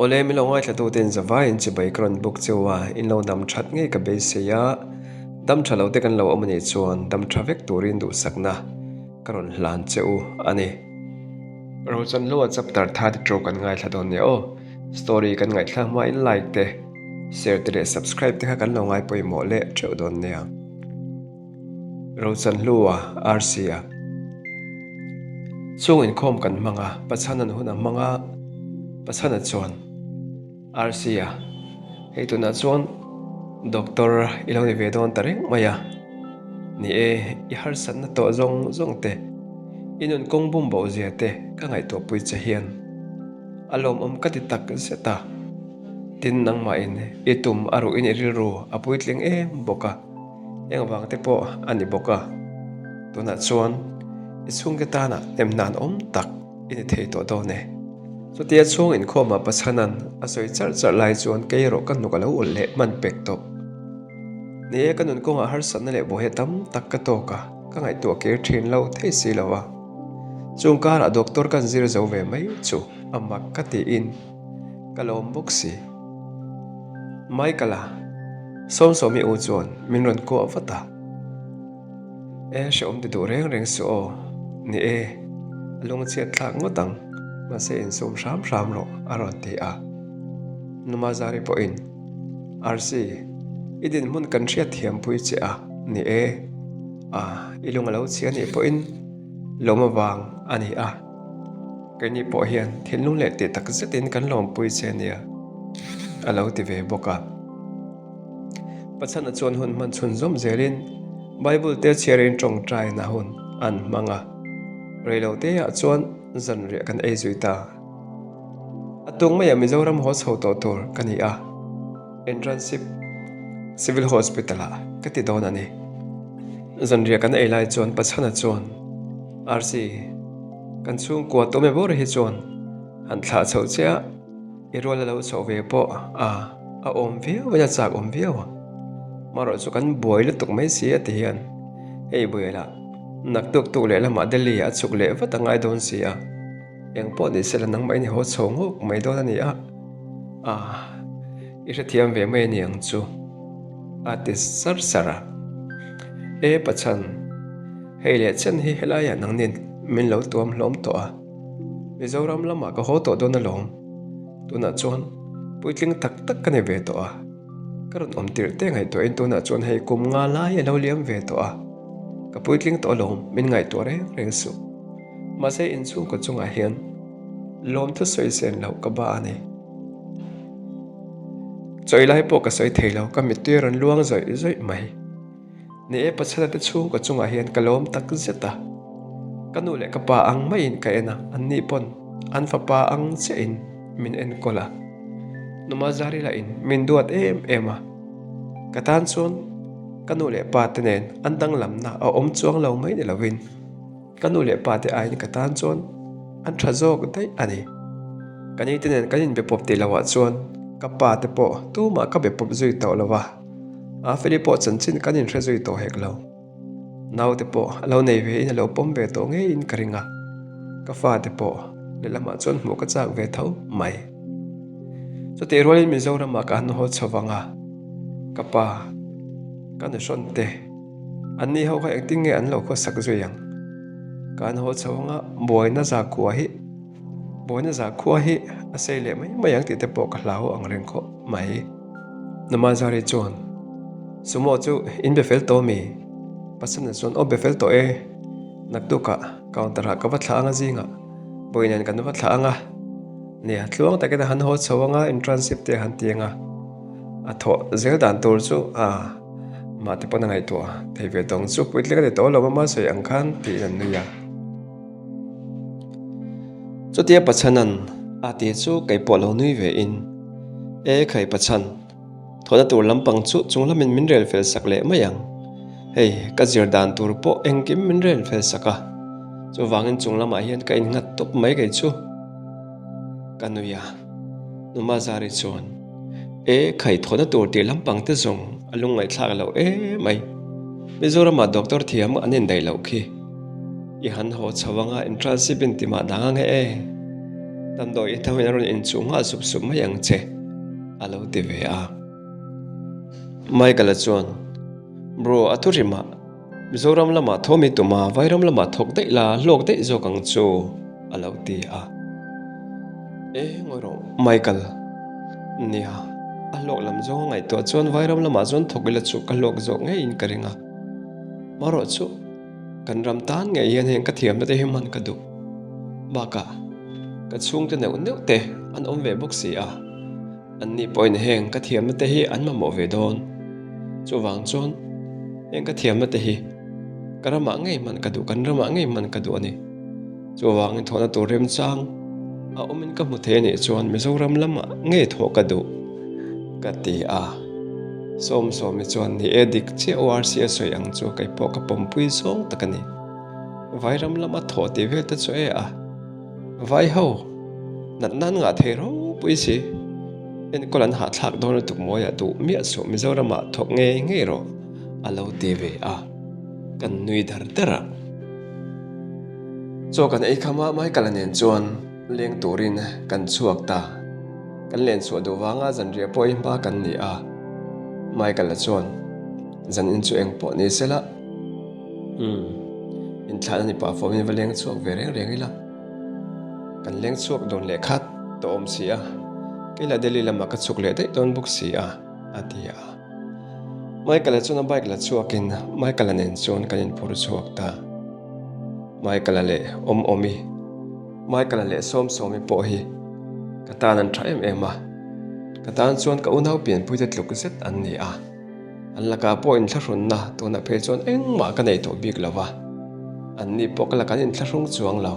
Awle, min lo ngaithlatute in zavaiin chibai ka rawn buk cheu a, in lo dam that ngei ka beisei a, dam tha lo te kan lo awm anih chuan dam tha vek turin duhsakna ka rawn hlan che u a ni. Rochanhlua chapter 32 kan ngaithla dawn nia aw. Story kan ngaihthlak hmain like te, share te leh subscribe te kha kan lo ngai pawimawh leh theuh dawn nia. Rochanhlua RC a Chung inkhawm kan hmang a, Pachhana'n hun a hmang a, Pachhana chuan RC a Hei tunah chuan Doctor i lo ni ve dawn ta reng mai a, ni e, i harsatna tawh zawng zawng te, i nun kawng bum boh zia te ka ngaihtuahpui che hian a lawmawm ka ti tak zet a, tin nangmahin i tum a ruhin i rilru a puitling em bawk a. Eng vang te pawh a ni bawk a, tunah chuan i chhungte tana hnemhnan awm tak i ni thei tawh dawn e. Chutia chhung inkhawmah Pachhanan a sawi charh charh lai chuan kei erawh ka hnuk a lo ulh leh hman pek tawh. Ni e, ka nun kawngah harsatna leh buaia tam tak ka tawk a, ka ngaihtuah kir thin lo thei si lo a. Chung karah doctor kan zir zo ve mai chu a mak ka tiin ka lawm bawk si. Michael-a Sawmsawmi u chuan min rawn kuah vat a, E hrehawm ti duh reng reng suh aw, ni e, a lungchhiat thlak ngawt ang, mahse insum hram hram rawh a rawn ti a. Numazari pawhin, Arsi, i dinhmun kan hriat thiampui che a, ni e, a, i lung a lo chhia nih pawhin lawm avang a ni a. Keini pawh hian thinlung leh tih tak zetin kan lawmpui che nia, a lo ti ve bawk a. Pachhana chuan hun hman chhun zawm zelin Bible te chhiarin tawngtaina hun an hmang a. Reiloteah chuan zanriah kan ei zui ta. A tung maiah Mizoram haw chho tawh tur ka ni a, Internship Civil Hospital-ah ka ti dawn a ni. Zanriah kan ei lai chuan Pachhana chuan, RC, Kan chhungkua tawm e bawr hi chuan han thlah chhoh che a, i rual a lo chhoh ve pawh a a awm viau in a chak awm viau a. Marawh chu kan buai lutuk mai si a ti hian hei buailah naktuk tuk leh lamah Delhi ah a chhuk leh vat a ngai dawn si a, eng pawh ni sela nangmah in i haw chho ngawk mai dawn a ni a, a i hrethiam ve mai a ni ang chu a ti sar sar a. E Pachhan. Hei leh chen hi helaiah nangnin min lo tuam hlawm tawh a, Mizoram lamah ka haw tawh dawn alawm. Tunah chuan puitling tak tak ka ni ve tawh a, ka rawn awm tirh te ngaihtuahin tunah chuan hei kum nga lai a lo liam ve tawh a, ka puitling tawh alawm min ngaihtuah reng reng suh. Mahse inchhungkaw chungah hian lawmthu sawi sen loh ka ba a ni. Chawi lai pawh ka sawi thei lo, ka mittui a rawn luang zawih zawih mai. Ni e, Pachhana te chhungkaw chungah hian ka lawm tak zet a. Ka nu leh ka pa ang maiin ka en a, anni pawn an fapa ang chiahin min enkawl a. Numazari lahin min duat em em a. Ka tan chuan ka nu leh pa te nen an danglamna a awm chuang lo mai ni lovin ka nu leh pa te aiin ka tan chuan an tha zawk daih a ni. Ka ni te nen kan inbe pawp tih lohah chuan ka pa te pawh tumah ka be pawp zui tawh lo va. A Feli pawh chanchin kan inhre zui tawh hek lo. Naute pawh a lo nei ve in a lo pawm ve tawh ngeiin ka ring a, ka fate pawh lehlamah chuan hmuh ka chak ve tho mai. Chutih rualin Mizoramah ka han haw chho vang a, ka pa, ka nuhrawn te, anni ho kha engtin nge an lo khawsak zui ang? Ka han haw chho ang a, buaina zakhua hi Buaina zakhua hi a sei leh mai mai ang tih te pawh ka hlau ang reng khawp mai. Namazari chuan, Sumo chu in be fel tawh mi? Pasana chuan, Aw be fel tawh e, naktukah counter ah ka va thlah anga zingah bawi nen kan va thlah anga, nia tluang takin a han haw chho anga internship te a han ti anga, a thawh zel dan tur chu a mah te pawn a ngaihtuah thei ve tawng chu puitling a ni tawh lo a mah sawi ang khan tiin an nui a. Chutia Pachhanan a ti chu kei pawh lo nui ve in, E khai Pachhan, thawhna tur lampang chu chung lamin min rel fel sak leh mai ang. Hei, ka zir dan tur pawh engkim min rel fel sak a, chuvangin chung lamah hian ka innghat tawp mai kei chu. Ka nui a, Numazari chuan, E khai thawhna tur tih lampang te zawng a lungngaihthlak loh emai. Mizoramah doctor thiam an indaih loh khi. I han haw chho anga internship in ti mah dang ang e. Damdawi in hoin a rawn inchuh nghal sup sup mai ang che, a lo ti ve a. Michael-a chuan, Bro, a thu hrimah Mizoram lamah tho mi tuma Vairam lamah thawk daih la, hlawk daih zawk ang chu, a lo ti a. E, ngawi rawh, Michael. Nia, a hlawk lam zawng a ngaihtuah chuan Vairam lamah chuan thawk ila chu ka hlawk zawk ngeiin ka ring a. Marawh chu, kan ram tan ngei hian heng ka thiamna te hi hman ka duh. Bakah, ka chhungte neuh neuh te an awm ve bawk si a. Anni pawhin heng ka thiamna te hi an mamawh ve dawn. Chuvang chuan heng ka thiamna te hi ka ramah ngei hman ka duh, kan ramah ngei hman ka duh a ni. Chuvangin thawhna tur remchang a awmin ka hmu thei a nih chuan Mizoram lamah ngei thawh ka duh ka ti a. Sawmsawmi chuan ni e dik chiah ORC a sawi ang chu kei pawh ka pawmpui zawng tak a ni. Vairam lama thawh tih vel te chu e a. Vai ho, natna an ngah thei ropui si. Enkawl an hahthlak dawn lutuk mawiah duh miah suh Mizoramah thawk ngei ngei rawh a lo ti ve a, kan nui dar dar a. Chaw kan ei kham a, Michael-a nen chuan leng turin kan chhuak ta. Kan len chhuah duh vanga zanriah pawh i hma kan ni a, Michael-a chuan zan in chu eng pawh ni sela. Umm, inthlahna ni pah fawmin va leng chhuak ve reng reng ila. Kan leng chhuak dawn leh khat tawh awm si a, kei lah Delhi lamah ka chhuk leh daih dawn bawk si a, a ti a. Michael-a chuan a bike la chhuakin Michael-a nen chuan kan inphur chhuak ta. Michael-a leh Awmawmi, Michael-a leh Sawmsawmi pawh hi ka tan an tha em em a, ka tan chuan ka unau pianpuite tluk zet an ni a. An lakah pawh inthlahrunna tunah phei chuan engmah ka nei tawh bik lo va, anni pawh ka lakah an inthlahrung chuang lo.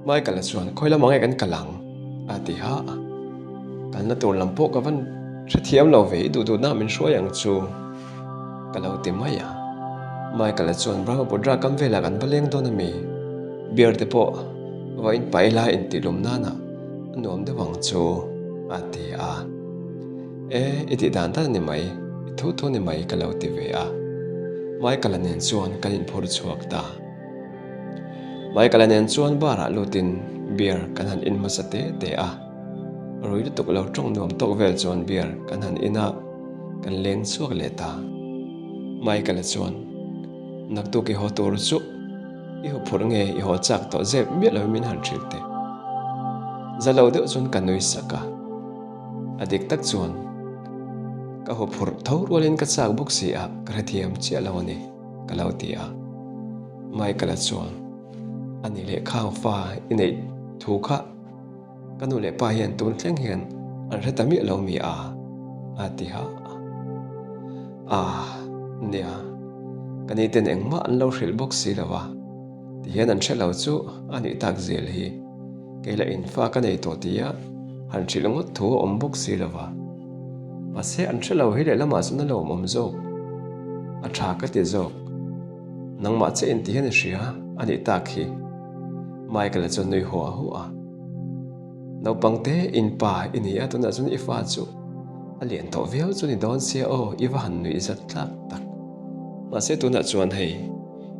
Michael-a chuan, Khawi lamah nge kan kal ang? a ti ha a. Kalna tur lam pawh ka van hrethiam lo ve, i duh duhna min hruai ang chu ka lo ti mai a. Michael-a chuan, Brahmaputra kam velah kan va leng dawn a mi? Beer te pawh va inpaih ila intihlum nana a nuam deuh ang chu a ti a. E, i tih dan dan a ni mai, i thu thu ni mai ka lo ti ve a. Michael-a nen chuan kan inphur chhuak ta. Michael-a nen chuan bar-ah lutin beer kan han in hmasa te te a. Rui lutuk lo tawng nuam tawk vel chuan beer kan han in a, kan leng chhuak leh ta. Michael-a chuan, Naktuk i haw tur chu i haw phurh nge i haw chak tawh zep miah lovin min han hrilh teh. Za lo deuh chuan ka nui sak a. A dik tak chuan ka haw phurh tho rualin ka chak bawk si a, ka hrethiam chiah lo a ni, ka lo ti a. Michael-a chuan, A ni leh khang fa i neih thu kha ka nu leh pa hian tun thleng hian an hre ta miah lo mi a? a ti ha a. Ah, nia, ka ni ten engmah an lo hrilh bawk si lo a, tihian an hre lo chu a nih tak zel hi. Kei lah in fa ka nei tawh tia han hrilh ngawt thu a awm bawk si lo va. Mahse an hre lo hi lehlamah chuan a lo awm zawk. A tha ka ti zawk. Nangmah che in ti hian i hria a nih tak hi. Michael-a chuan nui huah huah a. Naupang te in pa i ni a, tunah chuan i fa chu a lian tawh viau chu ni dawn sia aw, i va han nuih zat tlak tak. Mahse tunah chuan hei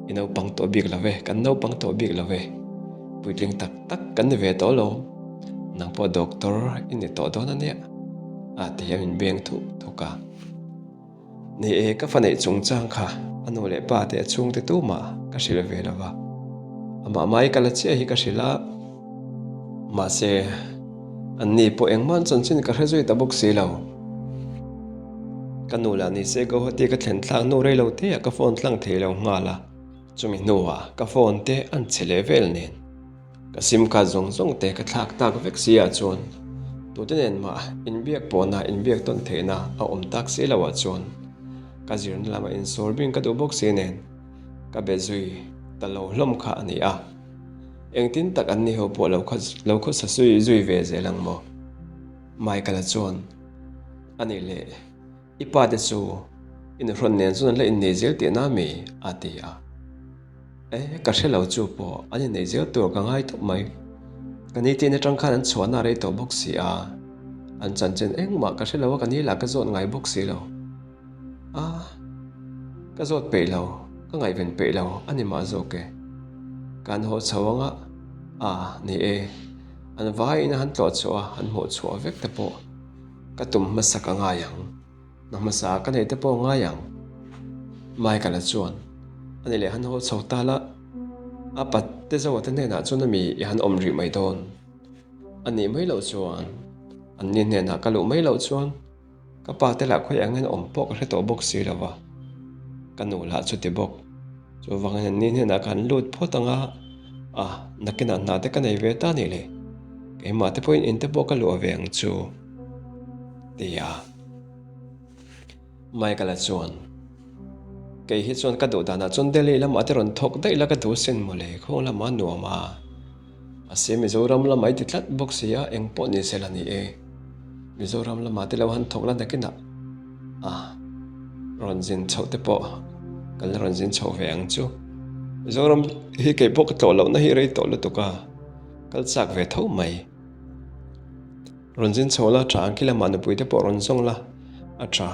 i naupang tawh bik lo ve, kan naupang tawh bik lo ve. Puitling tak tak kan ni ve tawh lo, nang pawh doctor i ni tawh dawn a nia, a ti a min beng thuk thuk a. Ni e, ka fa neih chungchang kha a nu leh pa te a chhungte tumah ka hrilh ve lo va, amah mai ka la chiah hi ka hrilh a, mahse anni pawh engmah an chanchin ka hre zui ta bawk si lo. Ka nu lah ni se Guwahati ka thlen thlak hnu rei lo te ah ka phone tlang thei lo nghal a. Chumi hnuah ka phone te an che leh vel nen ka sim card zawng zawng te ka thlak tak vek si ah chuan tute nen mah inbiak pawhna inbiak tawn theihna a awm tak si lo ah chuan ka zirna lama insawr bing ka duh bawk si nen ka be zui ta lo hlawm kha a ni a. Engtin tak an ni ho pawh lo lo khawsa zui zui ve zel ang maw? Michael-a chuan a nih leh. I pa te chu i nuhrawn nen chuan an la innei zel tih na mi? a ti a. E, ka hre lo chu pawh an innei zel tur ka ngai tawp mai. Ka ni te in atang khan an chhuahna a rei tawh bawk si a, an chanchin engmah ka hre lo a, ka ni lah ka zawt ngai bawk si lo. A, ka zawt peih lo, ka ngaihven peih lo a ni mah zawk e. Kan haw chho anga, a, ni e. An vaiin a han tlawh chhuah a, han hmuh chhuah vek te pawh ka tum hmasak a ngai ang. Hna hmasa ka neih te pawh a ngai ang. Michael-a chuan, A ni leh han haw chho ta la, a pat te zoa te hnenah chuan a mi i han awm rih mai dawn. A nih mai loh chuan, an ni hnenah ka luh mai loh chuan ka pa te lah khawi angin awm pawh ka hre tawh bawk si lo va, ka nu lah chu ti bawk. Chuvangin an ni hnenah ka han lut phawt ang a, a, nakinah hna te ka nei ve ta nih le, keimah te pawhin in te pawh ka luah ve ang chu, ti a. Michael-a chuan, Kei hi chuan ka duh danah chuan Delhi lamah te rawn thawk daih la ka duh sin mawle, khawng lamah a nuam a. Mahse Mizoram lamah i ti tlat bawk si a, eng pawh ni se la ni e. Mizoram lamah te lo han thawk la nakinah a rawn zin chhoh te pawh kan la rawn zin chhoh ve ang chu. Mizoram hi kei pawh ka tlawh lohna hi rei tawh lutuk a, kal chak ve tho mai. Rawn zin chho la, tha ang khi lamah nupui te pawh rawn zawng la a tha.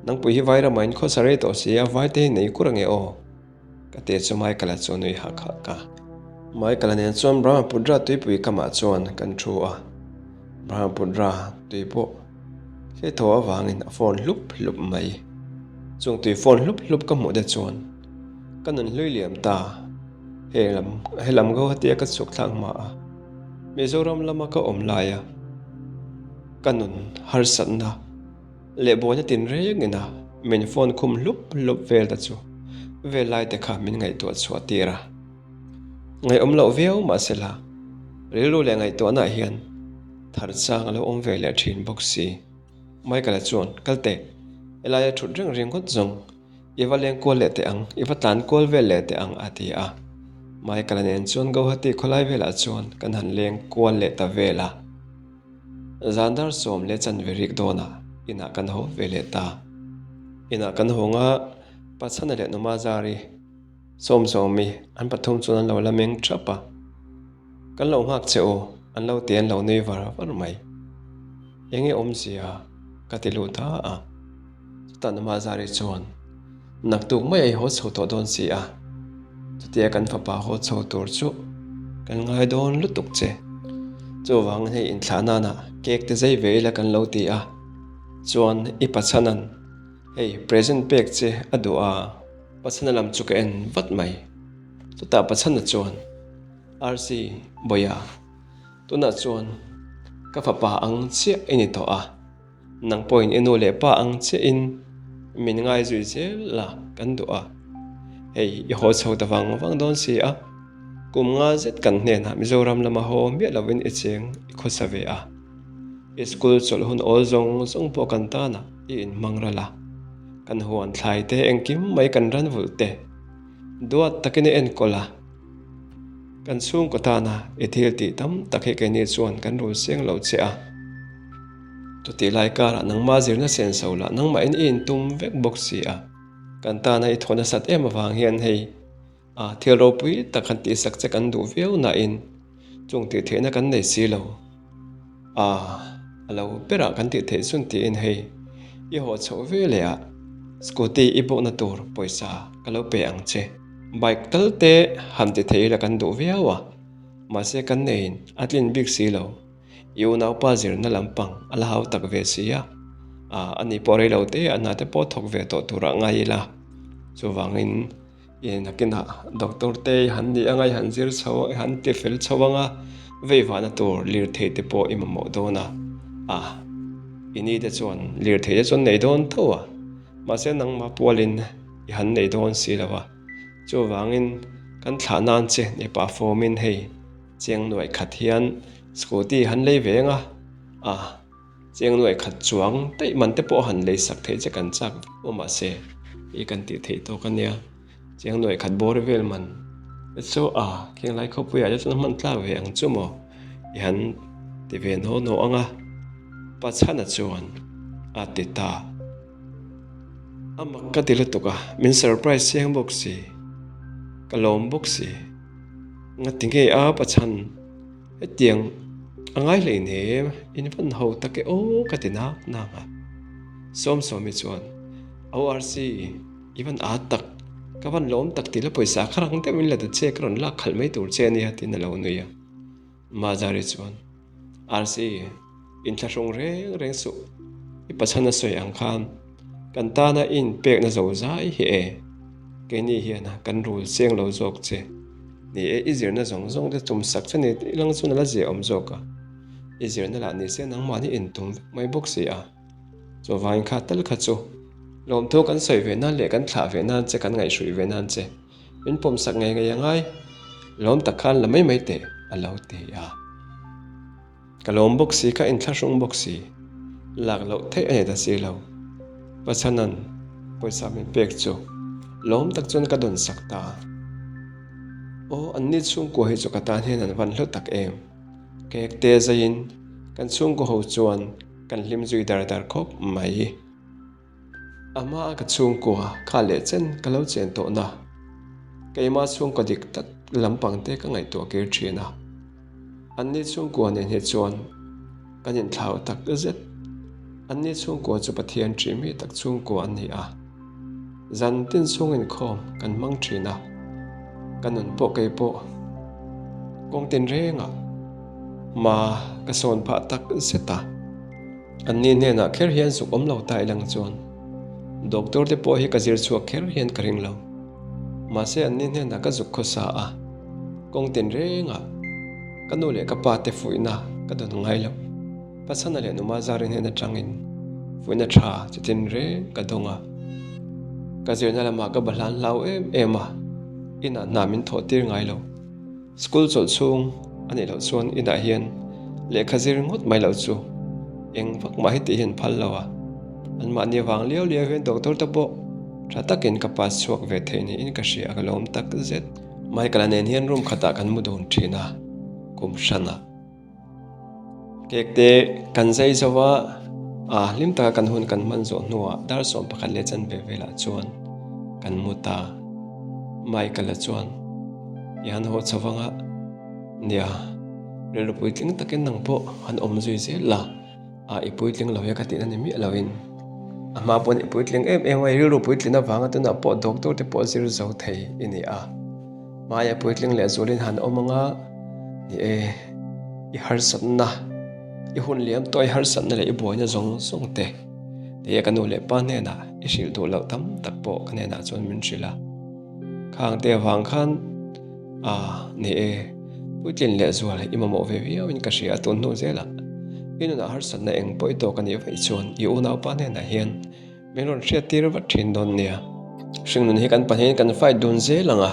Nangpui hi Vairamah in khawsa rei tawh si a, Vaite hi nei kur ange aw. Ka te chu Michael-a chu a nui hak hak a. Michael-a nen chuan Brahmaputra tuipui kamah chuan kan thu a. Brahmaputra tui pawh thli thaw avangin a fawn hlup hlup mai. Chung tui fawn hlup hlup ka hmuh te chuan ka nun hlui liam ta. He lam he lam Guwahati-a ka chhuk thlak hma a, Mizoram lama ka awm laia ka nun harsatna, Leh buaina tinrengin a min phone khum hlup hlup vel ta chu vel lai te kha min ngaihtuah chhuah tir a. Ngaihawm loh viau mahse la, rilru leh ngaihtuahnaah hian thar chang a lo awm ve leh thin bawk si. Michael-a chuan, Kal teh, helaia thut reng ringawt zawng i va leng kual leh teh ang, i va tlan kual vel leh teh ang a ti a. Michael-a nen chuan Guwahati khawlai velah chuan kan han leng kual leh ta vel a. Zan dar sawm leh chanve rik dawnah inah kan haw ve leh ta. Inah kan hawng a, Pachhana leh Numazari, Sawmsawmi an pathum chuan an lo la meng thap a. Kan lo nghak che u, an lo ti an lo nui var var mai. Enge awmzia ka ti lut a a. Chutah Numazari chuan, Naktuk mai a i haw chho tawh dawn si a, chutia kan fapa haw chho tur chu kan ngai dawn lutuk che. Chuvangin hei inthlah nana cake te zai ve ila kan lo ti a, chuan i pachhanan hei present pek che a duh a. Pachhana lam chu ka en vat mai. Chutah pachhana chuan, RC, Bawia, tunah chuan ka fapa ang chiah i ni tawh a. Nang pawhin i nu leh pa ang chiahin min ngaizui zel la kan duh a, hei i haw chho ta vang vang dawn si a, kum nga zet kan hnenah Mizoram lama haw miah lovin i cheng i khawsa ve a, i school chawlh hun awl zawng zawng pawh kan tanah i inhmang ral a, kan huan thlai te engkim mai kan ran vulh te duat takin i enkawl a. Kan chhungkaw tana i thil tih tam tak hi keini chuan kan rul seng lo che a. Chutih lai karah nangmah zirna sen so lah nangmahin i intum vek bawk si a. Kan tana i thaw nasat em avang hian hei a thil ropui tak han tihsak che kan duh viau nain chung tih theihna kan nei si lo. A, a lo berah kan tih theih chun tiin hei i haw chhoh ve leh ah scooty i bawkna tur pawisa ka lo pe ang che. Bike tal te han ti thei ila kan duh viau a, mahse kan neiin a tlin bik si lo. I unaupa zirna lampang a la hau tak ve si a, a ani pawh rei lo te a hna te pawh thawk ve tawh turah ngai ila. Chuvangin i nakinah doctor te i han nih anga i han zir chho i han ti fel chho anga veivahna tur lirthei te pawh i mamawh dawn a, a i ni te chuan lirthei te chuan nei dawn tho a, mahse nangmah pualin i han nei dawn si lo a, chuvangin kan thlah nan che nepa form-in hei Cheng nuaih khat hian scooty han lei ve ang a, a cheng nuaih khat chuang daih man te pawh han lei sak theih che kan chak viau a mahse i kan tih theih tawk a nia, cheng nuaih khat bawr vel man te chu a khenglai khawpuiah te chuan a hman tlak ve ang chu maw i han ti ve naw naw ang a, Pachhana chuan a ti ta. A mak ka ti lutuk a, min surprise chiang bawk si, ka lawm bawk si. Ngati nge a pachhan hetiang a ngai hleinem in van ho tak e aw ka ti nak nak a. Sawmsawmi chuan ORC i van at tak, ka van lawm tak tih la pawisa kha rang deuhin la ta che ka rawn lak khalh mai tur che ania tiin a lo nui a. Mazari chuan, RC, inthlahrung reng reng suh, i pachhan a sawi ang khan kan tana i inpekna zo zai hi e, keini hian kan rul cheng lo zawk che. Ni e, i zirna zawng zawng te tum sak che ni tih lang chuan a la zia awm zawk a, i zirna lah ni se nangmahni intum vek mai bawk si a. Chuvangin kha tal kha chu lawmthu kan sawi ve nan leh kan thlah ve nan che, kan ngaihhruih ve nan che. Min pawmsak ngei ngei a ngai, lawm tak khan la mai mai teh a lo ti a. Ka lawm bawk si, ka inthlahrung bawk si, lak loh theih a ni ta si lo. Pachhanan pawisa min pek chu lawm tak chuan ka dawn sak ta a. Aw, anni chhungkua hi chu ka tan hian an van hlu tak em. Kek te zaiin kan chhungkaw ho chuan kan hlim zui dar dar khawp mai. Ama ka chhungkua kha leh chen ka lo chen tawhna, keima chhungkaw dik tak lampang te ka ngaihtuah kir thin a. Anni chhungkua nen hi chuan kan inthlau tak zet. Anni chhungkua chu Pathian ṭih mi tak chhungkua an ni a. Zan tin chhung inkhawm kan hmang thin a, ka nun pawh kei pawh kawng tinrengah hma ka sawn phah tak zet a. Anni hnenah kher hian zuk awm lo ta ilang chuan doctor te pawh hi ka zir chhuak kher hian ka ring lo. Mahse anni hnenah ka zuk khawsa a, kawng tin rengah ka nu leh ka pa te fuihna ka dawn ngai lo. Pachhana leh Numa Zari hnen atangin fuihna tha chi tin reng ka dawng a. Ka zirna lamah ka bahlan hlau em em a, inah hna min thawh tir ngai lo. School chawlh chhung a nih loh chuan inah hian lehkha zir ngawt mai loh chu eng vak mah hi tih hian phal lo a, anmahni avang liau liau hian doctor te pawh tha takin ka pass chhuak ve thei niin ka hria a ka lawm tak zet. Michael-a nen hian room khatah kan mu dun thin a, kum hranah. Cake te kan zai zo a, a hlim taka kan hun kan hman zawh hnuah dar 11 leh chanve velah chuan kan mu ta. Michael-a chuan i han haw chho vang a, nia, rilru puitling takin nang pawh han awm zui zel la, a i puitling lo e ka tihna ni miah loin a hma pawn i puitling em em a, i rilru puitlin avanga tunah pawh doctor te pawh zir zo thei i ni a. Hmaia puitling leh zualin han awm anga, ni e, i harsatna, i hun liam tawh i harsatna leh i buaina zawng zawng te, ti e ka nu leh pa hnenah i hrilh duh loh tam tak pawh ka hnenah chuan min hrilh a. Khang te avang khan, a, ni e, puitlin leh zual i mamawh ve viauin ka hria a tun hnu zelah i nunah harsatna eng pawh i tawk a nih vaih chuan i unaupa hnenah hian Min rawn hriat tir vat thin dawn nia. Hringnun hi kan pahnihin kan fight dun zel ang a,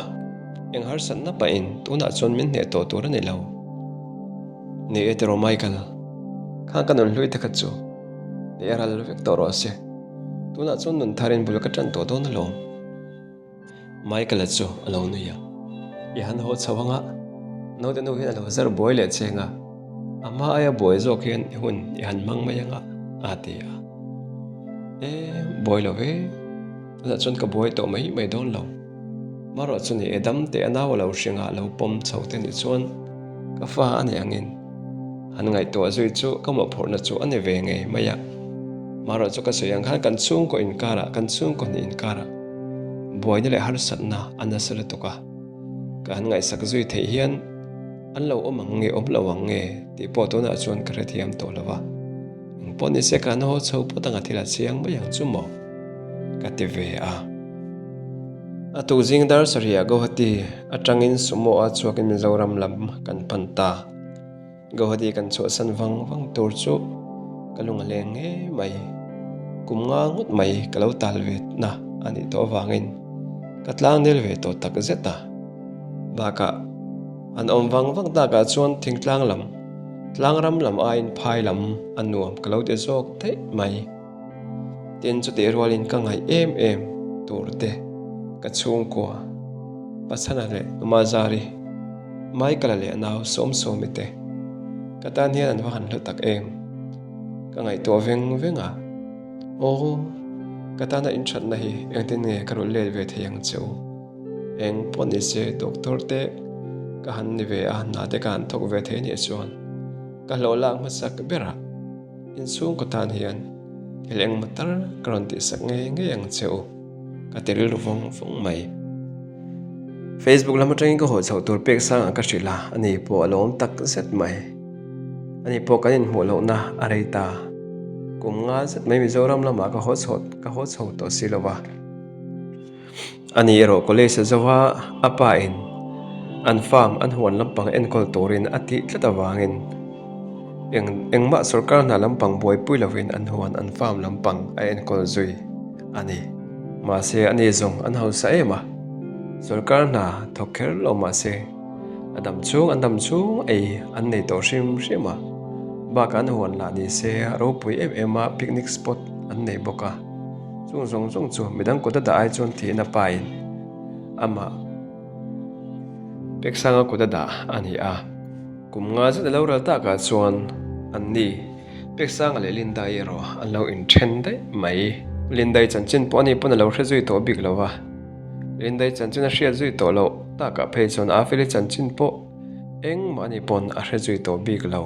eng harsatna pahin tunah chuan min hneh tawh tur a ni lo. Ni e tiraw Michael, khang ka nun hlui te kha chu ni e ral vek tawh rawh se, tunah chuan nun tharin bul ka tan tawh dawn alawm. Michael-a chu a lo nui a, I han haw chho anga, naute nu hian a lo zar buai leh cheng a, a hma aia buai zawk hian i hun i han hmang mai anga, a ti a. E, buai lo ve, tunah chuan ka buai tawh mai mai dawn lo. Marawh chu ni e, dam teh a nau a lo hring a, a lo pawm chho te nih chuan ka fa a ni angin han ngaihtuah zui chu ka mawhphurhna chu a ni ve ngei mai a. Marawh chu ka sawi ang khan kan chhungkaw inkarah, kan chhungkaw hnih inkarah, Buaina leh harsatna a nasa lutuk a, ka han ngaihsak zui theih hian an lo awm ang nge awm lo ang nge tih pawh tunah chuan ka hrethiam tawh lo va, engpawh ni se ka han haw chho phawt ang a thil a chiang mai ang chu maw ka ti ve a. A tukzing dar sarihah Guwahati atangin Sumo a chhuakin Mizoram lam kan pan ta. Guwahati kan chhuahsan vang vang tur chu ka lung a leng ngei mai. Kum nga ngawt mai ka lo tal ve na a nih tawh avangin ka tlang nel ve tawh tak zet a. Bakah an awm vang vang takah chuan thingtlang lam, tlangram lam aiin phai lam a nuam ka lo ti zawk daih mai. Tin chutih rualin ka ngaih em em tur te ka chhungkua Pachhana leh Numazari, Michael-a leh a nau Sawmsawmi te ka tan hian an va han hlu tak em? Ka ngaihtuah veng veng a, Aw, ka tana inthatna hi engtin nge ka rawn let ve thei ang che u? Eng pawh ni se doctor te ka han ni ve a, hna te ka han thawk ve thei nih chuan ka hlawh lak hmasak berah Inchhungkaw tan hian thil engmaw tar ka rawn tihsak ngei ngei ang che u, ka ti rilru vawng vawng mai. Facebook lam atangin ka haw chhoh tur pek sangah ka hrilh a, ani pawh a lawm tak zet mai. Ani pawh kan inhmuh lohna a rei ta. Kum nga zet mai Mizoram lamah ka haw chho ka haw chho tawh si lo va. Ani erawh college a zo a, a pa in an farm an huan lampang enkawl turin a tih tlat avangin eng engmah sorkar hna lampang buaipui lovin an huan an farm lampang a enkawl zui a ni. Mahse ani zawng an hausa em a, sorkar hna thawk kher lo mahse a dam chhung an dam chhung ei an nei tawh hrim hrim a, bakah an huan lah ni se ropui em em a picnic spot an nei bawk a. Chung zawng zawng chu midang kut a dah ai chuan thihna pain amah Peksanga kut a dah a ni a. Kum nga zet a lo ral takah chuan anni Peksanga leh Lindai erawh an lo inthen daih mai. Lindai chanchin pawh ani pawn a lo hre zui tawh bik lo va. Lindai chanchin a hriat zui tawh loh takah phei chuan Afeli chanchin pawh engmah ani pawn a hre zui tawh bik lo.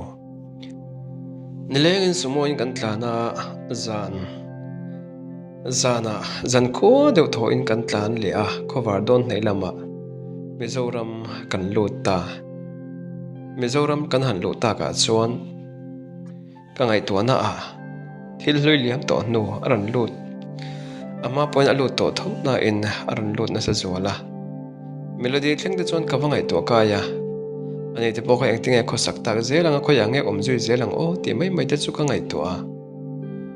Nilengin sumo in kan tlan a, zan zanah zan khua deuh thawhin kan tlan leh a, khawvar dawn hnaih lamah Mizoram kan lut ta. Mizoram kan han luh takah chuan ka ngaihtuahna ah thil hlui liam tawh hnu a rawn lut. A hma pawhin a lut tawh tho nain a rawn lut nasa zual a. Melody thleng te chuan ka va ngaihtuah kai a, ani te pawh kha engtinge khawsak tak zel ang a, khawiah nge awm zui zel ang aw tih mai mai te chu ka ngaihtuah a.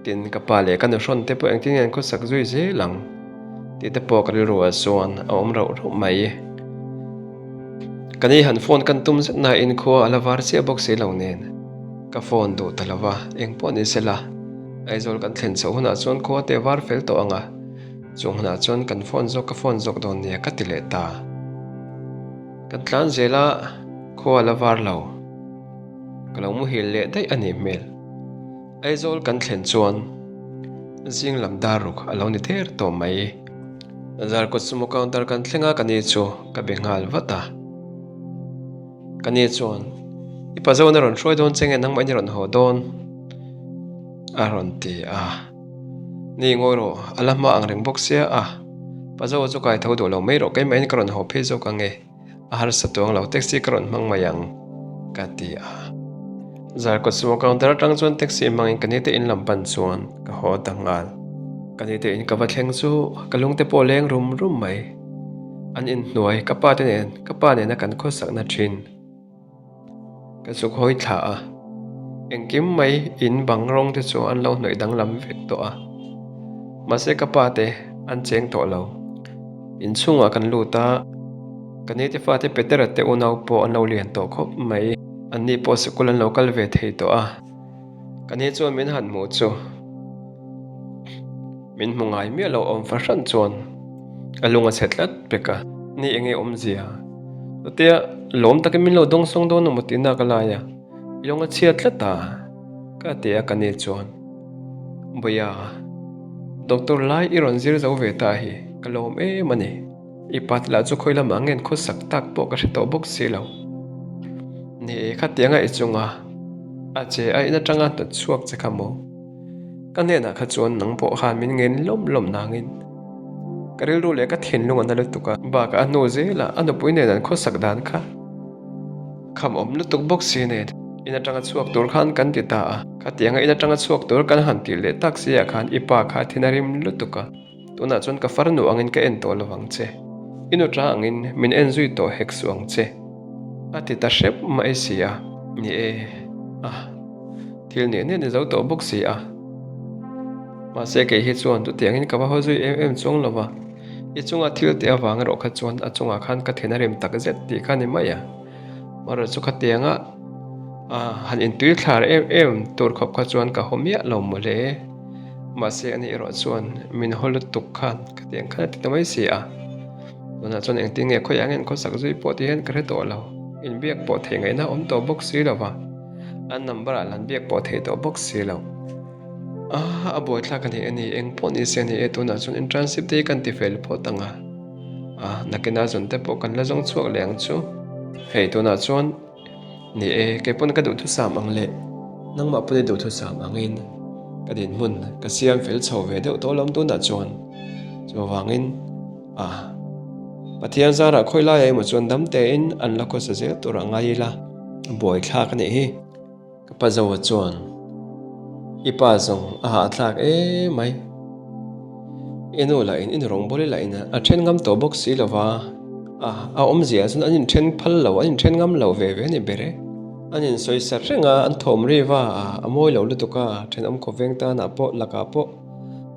Tin, ka pa leh ka nuhrawn te pawh engtinge an khawsak zui zel ang tih te pawh ka rilru ah chuan a awm rauh rauh mai. Ka ni han phone kan tum zet nain khua a la var chiah bawk si lo nen ka phone duh ta lo va, eng pawh ni sela Aizawl kan thlen chhoh hunah chuan khua te a var fel tawh ang a. Chung hunah chuan kan phone zawk ka phone zawk dawn nia ka ti leh ta. Kan tlan zel a, khua la var lo. Ka lo muhil leh daih a nih hmel. Aizawl kan thlen chuan zing lam dar ruk a lo ni der tawh mai. Zarkawt sumo counter kan thleng a ka ni chu ka be nghal vat a. Ka ni chuan, I pa zawn a rawn hruai dawn che nge nangmah in i rawn haw dawn? a rawn ti a. Ni ngawi rawh, a la hma ang reng bawk sia a, pa Zoa chu kai tho duh lo mai rawh, keimah in ka rawn haw phei zawk ang e, a harsa tuang lo, taxi ka rawn hmang mai ang, ka ti a. Zarkawt sumo counter atang chuan taxi hmangin ka nite in lam pan chuan ka haw ta nghal. Ka nite in ka va thleng chu ka lungte pawh leng rum rum mai. An inhnuai ka pa te nen, ka pa nena kan khawsakna thin. Ka zuk hawi thla a, engkim mai in bang rawng te chu an lo hnawih danglam vek tawh a, mahse ka pa te an cheng tawh lo. Inchhungah kan lut a, ka nite fate Petera te unau pawh an lo lian tawh khawp mai, anni pawh sikul an lo kal ve thei tawh a, ka ni chuan min han hmuh chu. Min hmu ngai miah lo awm fahran chuan a lung a chhe tlat pek a. Ni enge awmzia? Chutia lawm takin min lo dawng sawng dawn emaw tih nak a lai a, i lung a chhia tlat a, ka ti a ka ni chuan. Bawia, doctor lai i rawn zir zo ve ta hi ka lawm em a ni. I pat lah chu khawi lamah ngen khawsak tak pawh ka hre tawh bawk si lo. Ni e, khatianga i chunga a che a in atanga hnawt chhuak che kha maw? Ka hnenah kha chuan nang pawh khan min ngen lawm lawm nangin ka rilru leh ka thinlung a na lutuk a, bakah a hnu zelah a nupui nen an khawsak dan kha kham awm lutuk bawk si nen in atanga chhuak tur khan kan ti ta a, khatianga in atanga chhuak tur kan han tih leh tak si ah khan i pa kha thin a rim lutuk a. Tunah chuan ka farnu angin ka en tawh lo ang che, i nuṭa angin min en zui tawh hek suh ang che, a ti ta hrep mai si a. Ni e, a thil nih nen i zo tawh bawk si a. Mahse kei hi chuan chutiangin ka va haw zui em em chuang lo va, i chunga thil tih avang erawh kha chuan a chungah khan ka then a rem tak zet tih kha ni mai a. Marawh chu khatianga han intui thlar em em tur khawp kha chuan ka haw miah lo mawle. Mahse ani erawh chuan min haw lutuk khan ka ti ang khan a ti ta mai si a. Tunah chuan engtin nge khawiah nge an khawsak zui pawh ti hian ka hre tawh lo. Inbiak pawh theih ngaihna a awm tawh bawk si lo va, an number ah lan biak pawh theih tawh bawk si lo. Ah, a buaithlak a ni a ni, eng pawh ni se a ni e, tunah chuan internship te hi kan ti fel phawt ang a. Ah, nakinah zawn te pawh kan la zawng chhuak leh ang chu. Hei tunah chuan. Ni e, kei pawn ka duhthusam ang leh nangmah pawn i duhthusam angin ka dinhmun ka siam fel chho ve deuh tawh lawm tunah chuan chuvangin ah. Pathian zarah khawi laiah emaw chuan dam tein an la khawsa zel tur a ngai ila, buaithlak a nih hi. Ka pa Zoa chuan, I pa zawng a hahthlak em mai. I nu lah in i nu rawngbawli lah in a then ngam tawh bawk si lo va, a a awmzia chuan an inthen phal lo, an inthen ngam lo ve ve a ni ber e. An insawi sat reng a, an thawm riva a, a mawi lo lutuk a, thenawm khawveng tanah pawh lakah pawh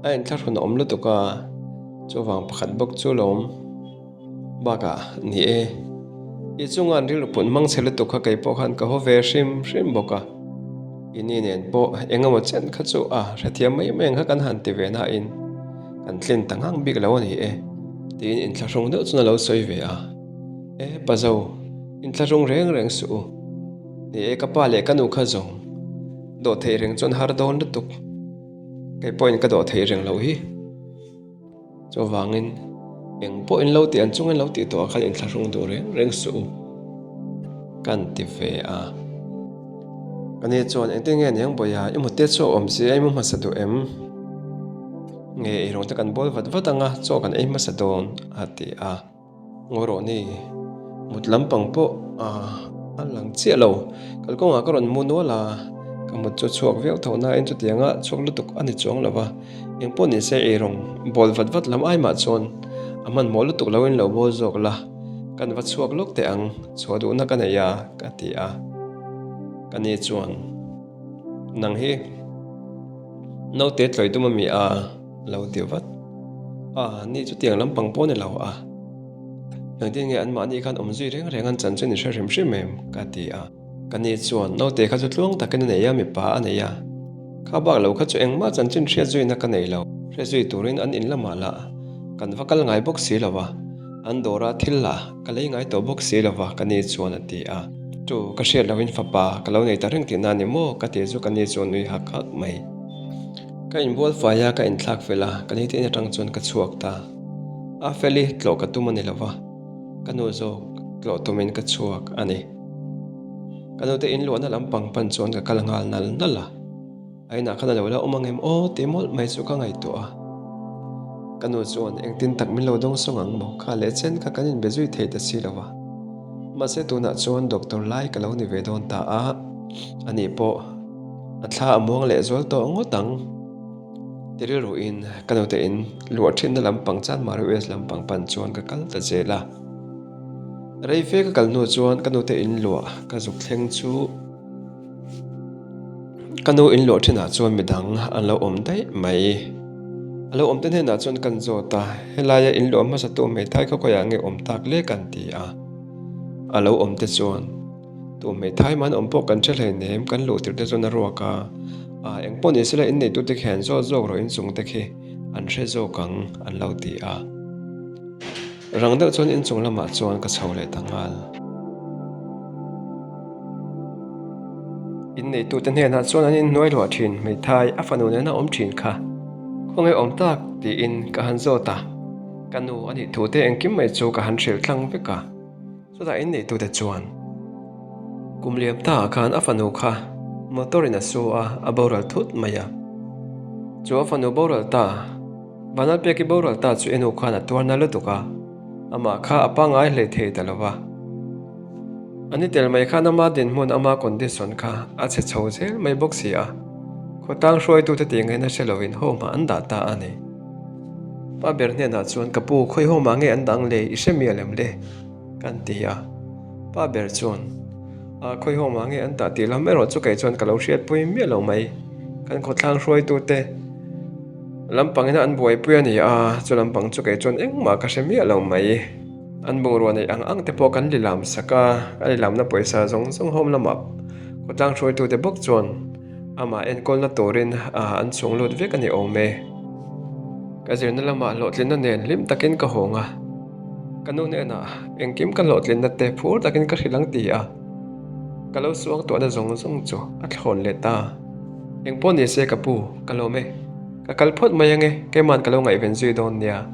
a inthlahrun a awm lutuk a, chuvang pakhat bawk chu lo awm bakah ni e. I chunga an rilru put hmang chhe lutuk kha kei pawh khan ka haw ve hrim hrim bawk a, i ni nen pawh eng emaw chen kha chu a hrethiam mai mai ang kha kan han ti ve nain kan tlin ta ngang bik lo a ni e, tiin inthlahrung deuh chuan a lo sawi ve a. E Pazo, inthlahrung reng reng suh u. Ni e, ka pa leh ka nu kha zawng dawh theih reng chuan har dawn lutuk. Kei pawhin ka dawh theih reng loh hi. Chuvangin eng pawh in lo tih an chungin lo tih tawh ah khan inthlahrung duh reng reng suh u. Kan ti ve a. Ka ni chuan engtin nge niang Bawiha, i mute chu a awm si a, i mu hmasa duh em? Nge eirawng te kan bawl vat vat anga chaw kan ei hmasa dawn a ti a. Ngawi rawh ni, mut lampang pawh a lang chiah lo. Kalkawngah ka rawn mu nual a, ka mut chu chhuak viau tho nain chutianga chhuak lutuk a ni chuang lo va. Eng pawh ni se eirawng bawl vat vat lam ai mah chuan a hmanhmawh lutuk loin lo bawl zawk la, kan va chhuak lawk teh ang, chhuah duhna ka nei a, ka ti a. Ka ni chuan, Nang hi naute tlawih tum a mi a? Lo ti vat. A, ni chutiang lampang pawh ni lo a. Engtin nge anmahni khan awm zui reng reng an chan chu ni hre hrim hrim em? Ka ti a. Ka ni chuan naute kha chu tluang takin a nei a, mipa a nei a. Kha bak lo kha chu engmah chanchin hriat zuina ka nei lo. Hre zui turin an in lamah lah kan va kal ngai bawk si lo va, an dawra thil lah ka lei ngai tawh bawk si lo va ka ni chuan a ti a. Tu, ka hriat lohin fapa ka lo nei ta reng tihna a ni maw? Ka ti chu ka ni chuan nui hak hak mai. Ka inbual fai a, ka inthlak fel a, ka nite in atang chuan ka chhuak ta. A Feli tlawh ka tum a ni lova, ka nu zawk tlawh tumin ka chhuak a ni. Ka nute inluahna lampang pan chuan ka kal nghal nal nal a, a inah khan a lo la awm ang em aw tih mawlh mai chu ka ngaihtuah a. Ka nu chuan engtin tak min lo dawng sawng ang maw, kha leh chen kha kan inbe zui thei ta si lova. Mahse tunah chuan doctor lai ka lo ni ve dawn ta a, ani pawh A thla a muang leh zual tawh ngawt ang. Ti rilruin ka nute in luah thinna lampang Chanmari US lampang pan chuan ka kal ta zel a. Rei fe ka kal hnu chuan ka nute in luah ka zuk thleng chu ka nu in luah thinah chuan midang an lo awm daih mai. A lo awm te hnenah chuan kan zawt a, helaia in luah hmasa tu hmeithai khaw khawiah nge awm tak le kan ti a. A lo awm te chuan. Tu hmeithai man awm pawh kan hre hleinem, kan luh tirh te chuan a ruak a, ah eng pawh ni sela inneitute khi an zawt zawk rawh inchung te khi an hre zawk ang an lo ti a. Rang deuh chuan inchung lamah chuan ka chho leh ta nghal. Inneitute hnenah chuan an inhnuai luah thin hmeithai a fanu nena awm thin kha khawnge awm tak tiin ka han zawt a, ka nu a nih thu te engkim mai chu ka han hrilh tlang vek a. Chutah inneitute chuan kum liam ta ah khan a fanu kha motor in a su a, a boral thut mai a. Chu a fanu boral ta, Vanlalpeki boral ta chu enu khan a tuar na lutuk a, amah kha a pangngai hlei thei ta lo va. A ni tel mai khan ama dinhmun, ama condition kha a chhe chho zel mai bawk si a, khawtlang hruaitute tih ngaihna hre lovin home ah an dah ta a ni. Pa ber hnenah chuan ka pu khawi home ah nge an dang le i hre mial em le? Kan ti a. Pa ber chuan a khawi home ah nge an dah tih lam erawh chu kei chuan ka lo hriatpui miah lo mai. Kan khawthlang hruaitute lampang ina an buaipui a ni a, chu lampang chu kei chuan engmah ka hre miah lo mai. An bungrua neih ang ang te pawh kan lilam sak a, a lilamna pawisa zawng zawng home lamah khawtlang hruaitute bawk chuan Amah enkawlna turin an chhung lut vek a ni awm e. Ka zirna lamah hlawhtlinna nen hlim takin ka hawng a, ka nu hnenah engkim ka hlawhtlinna te phur takin ka hrilh ang ti a, ka lo suang tuahna zawng zawng chu a thlawn leh ta. Engpawh ni se ka pu, ka lawm e. Ka kal phawt mai ange, keiman ka lo ngaihven zui dawn nia,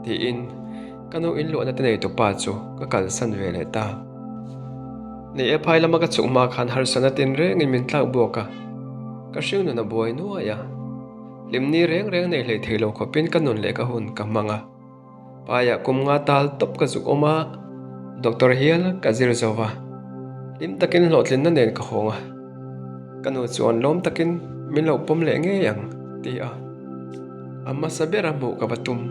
tiin ka nu inluahna te nei tupa chu ka kalsan ve leh ta. Ni e, phai lama ka chhuk hma khan harsana tin rengin min tlak buak a, ka hring nun a buai nuai a. Hlimni reng reng nei hlei thei lo khawpin ka nun leh ka hun ka hmang a. Paiah kum nga tal tawp ka zuk awm a, doctor hial ka zir zo va. Hlim takin hlawhtlinna nen ka hawng a, ka nu chuan lawm takin min lo pawm leh ngei ang ti a, a hmasa bera hmuh ka va tum.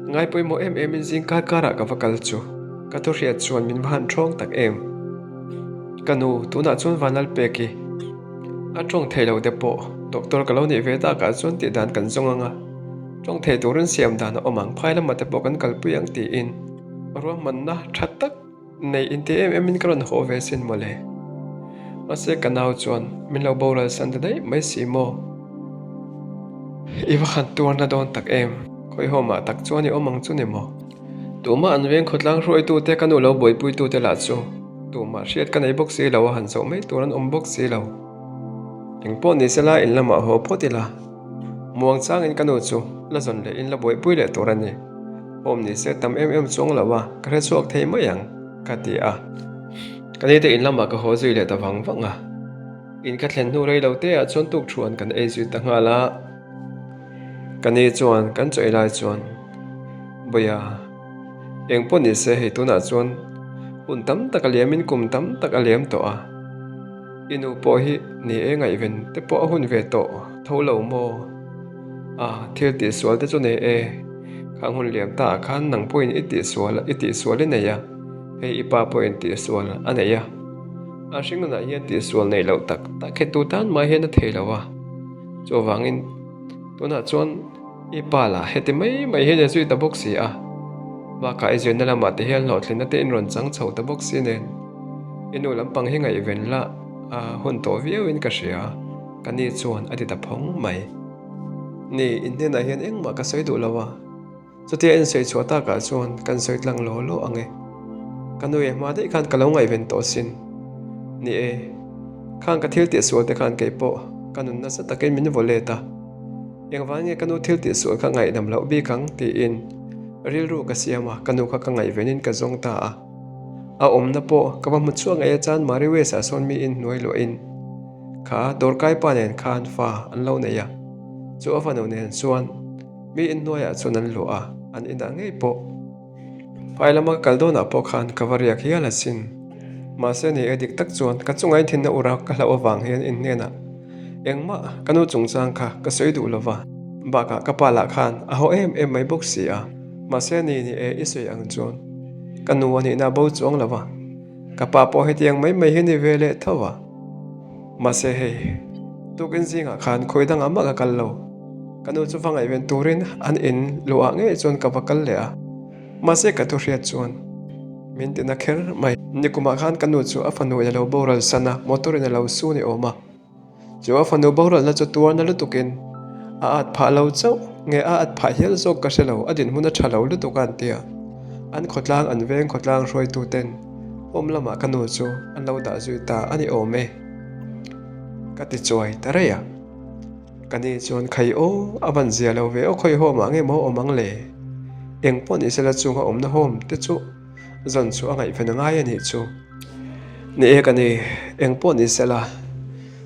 Ngai pawimawh em emin zing kar karah ka va kal chu ka thu hriat chuan min va han ṭhawng tak em. Ka nu, tunah chuan Vanlalpeki a ṭawng thei lo te pawh doctor ka lo nih ve takah chuan tih dan kan zawng ang a, ṭawng thei turin siam dan a awm ang, phai lamah te pawh kan kalpui ang tiin ruahmanna ṭha tak Nei inti em em in ka rawn haw ve sin mawle. Mahse ka nau chuan min lo boral san ta daih mai si maw? I va han tuarna dawn tak em? Khawihawmah tak chuan i awm ang chu ni maw? Tumah an veng khawtlang hruaitute ka nu lo buaipuitute lah chu tumah hriat ka nei bawk si lo a han zawh mai tur an awm bawk si lo. Engpawh ni sela in lamah haw phawt ila. Muang changin ka nu chu la zawn leh in la buaipui leh tur a ni. Awm ni se tam em em chuang lo a, ka hre chhuak thei mai ang, ka ti a. Ka nite in lamah ka haw zui leh ta vang vang a. In ka thlen hnu rei lo te ah chuan tuk thuan kan ei zui ta nghal a. Ka ni chuan kan chawi lai chuan, Bawia, eng pawh ni se hei tunah chuan hun tam tak a liamin kum tam tak a liam tawh a. I nu pawh hi ni e ngaihven te pawh a hun ve tawh tho lo maw? A, thil tihsual te chu nei e. Khang hun liam ta ah khan nang pawhin i tihsual i tihsual i nei a, hei i pa pawhin tihsual a nei a. A hringnunah hian tihsual neih loh tak tak hi tu tan mah hian a thei lo a. Chuvangin tunah chuan i pa lah heti mai mai hian i zui ta bawk si a. Bakah i zirna lamah te hian hlawhtlinna te in rawn chang chho ta bawk si nen. I nu lampang hi ngaihven la a hun tawh viauin ka hria. Ka ni chuan a ti ta phawng mai. Ni, in hnenah hian engmah ka sawi duh lo a, chutia in sawi chhuah takah chuan kan sawi tlang law law ang e. Ka nu e hma daih khan ka lo ngaihven tawh sin. Ni e, khang ka thil tihsual te khan kei pawh ka nun nasa takin min vaw let a. Engvang nge ka nu thil tihsual kha ngaihdam loh bik ang tiin rilru ka siam a, ka nu kha ka ngaihvenin ka zawng ta a. A awmna pawh ka va hmu chhuak ngei a chan Mari West ah sawn miin hnuai luahin Kha dawrkai pa nen khan fa an lo nei a, chu a fanu nen chuan mi inhnuaiah chuan an luah a, an inah ngei pawh. Phai lama ka kal dawnah pawh khan ka va riak hial asin. Mahse ni e dik tak chuan ka chunga inthinna ura ka hlauh avang hian in hnenah engmah ka nu chungchang kha ka sawi duh lova, bakah ka pa lah khan a haw em em mai bawk si a. Mahse ni ni e i sawi ang chuan ka nu a nihna bo chuang lova. Ka pa pawh hetiang mai mai hi ni ve leh tho a. Mahse hei, tukin zingah khan khawi dangah mah ka kal lo. Ka nu chu va ngaihven turin an in luhah ngei chuan ka va kal leh a. Mahse ka thu hriat chuan min tina kher mai. Nikumah khan ka nu chu a fanu in a lo boral san a, motor in a lo su ni awm a. Chu a fanu boralna chu tuarna lutukin a at phah lo chauh nge a at phah hial zawk ka hre lo, a dinhmun a tha lo lutuk a an ti a. An khawtlang an veng khawtlang hruaituten home lamah ka nu chu an lo dah zui ta a ni awm e. Ka ti chuai ta rei a. Ka ni chuan khai aw a van zia lo ve aw khawi home ah nge maw awm ang le? Eng pawh ni sela chunga awmna home te chu Zan chu a ngaihven a ngai a nih chu. Ni e ka ni, eng pawh ni sela,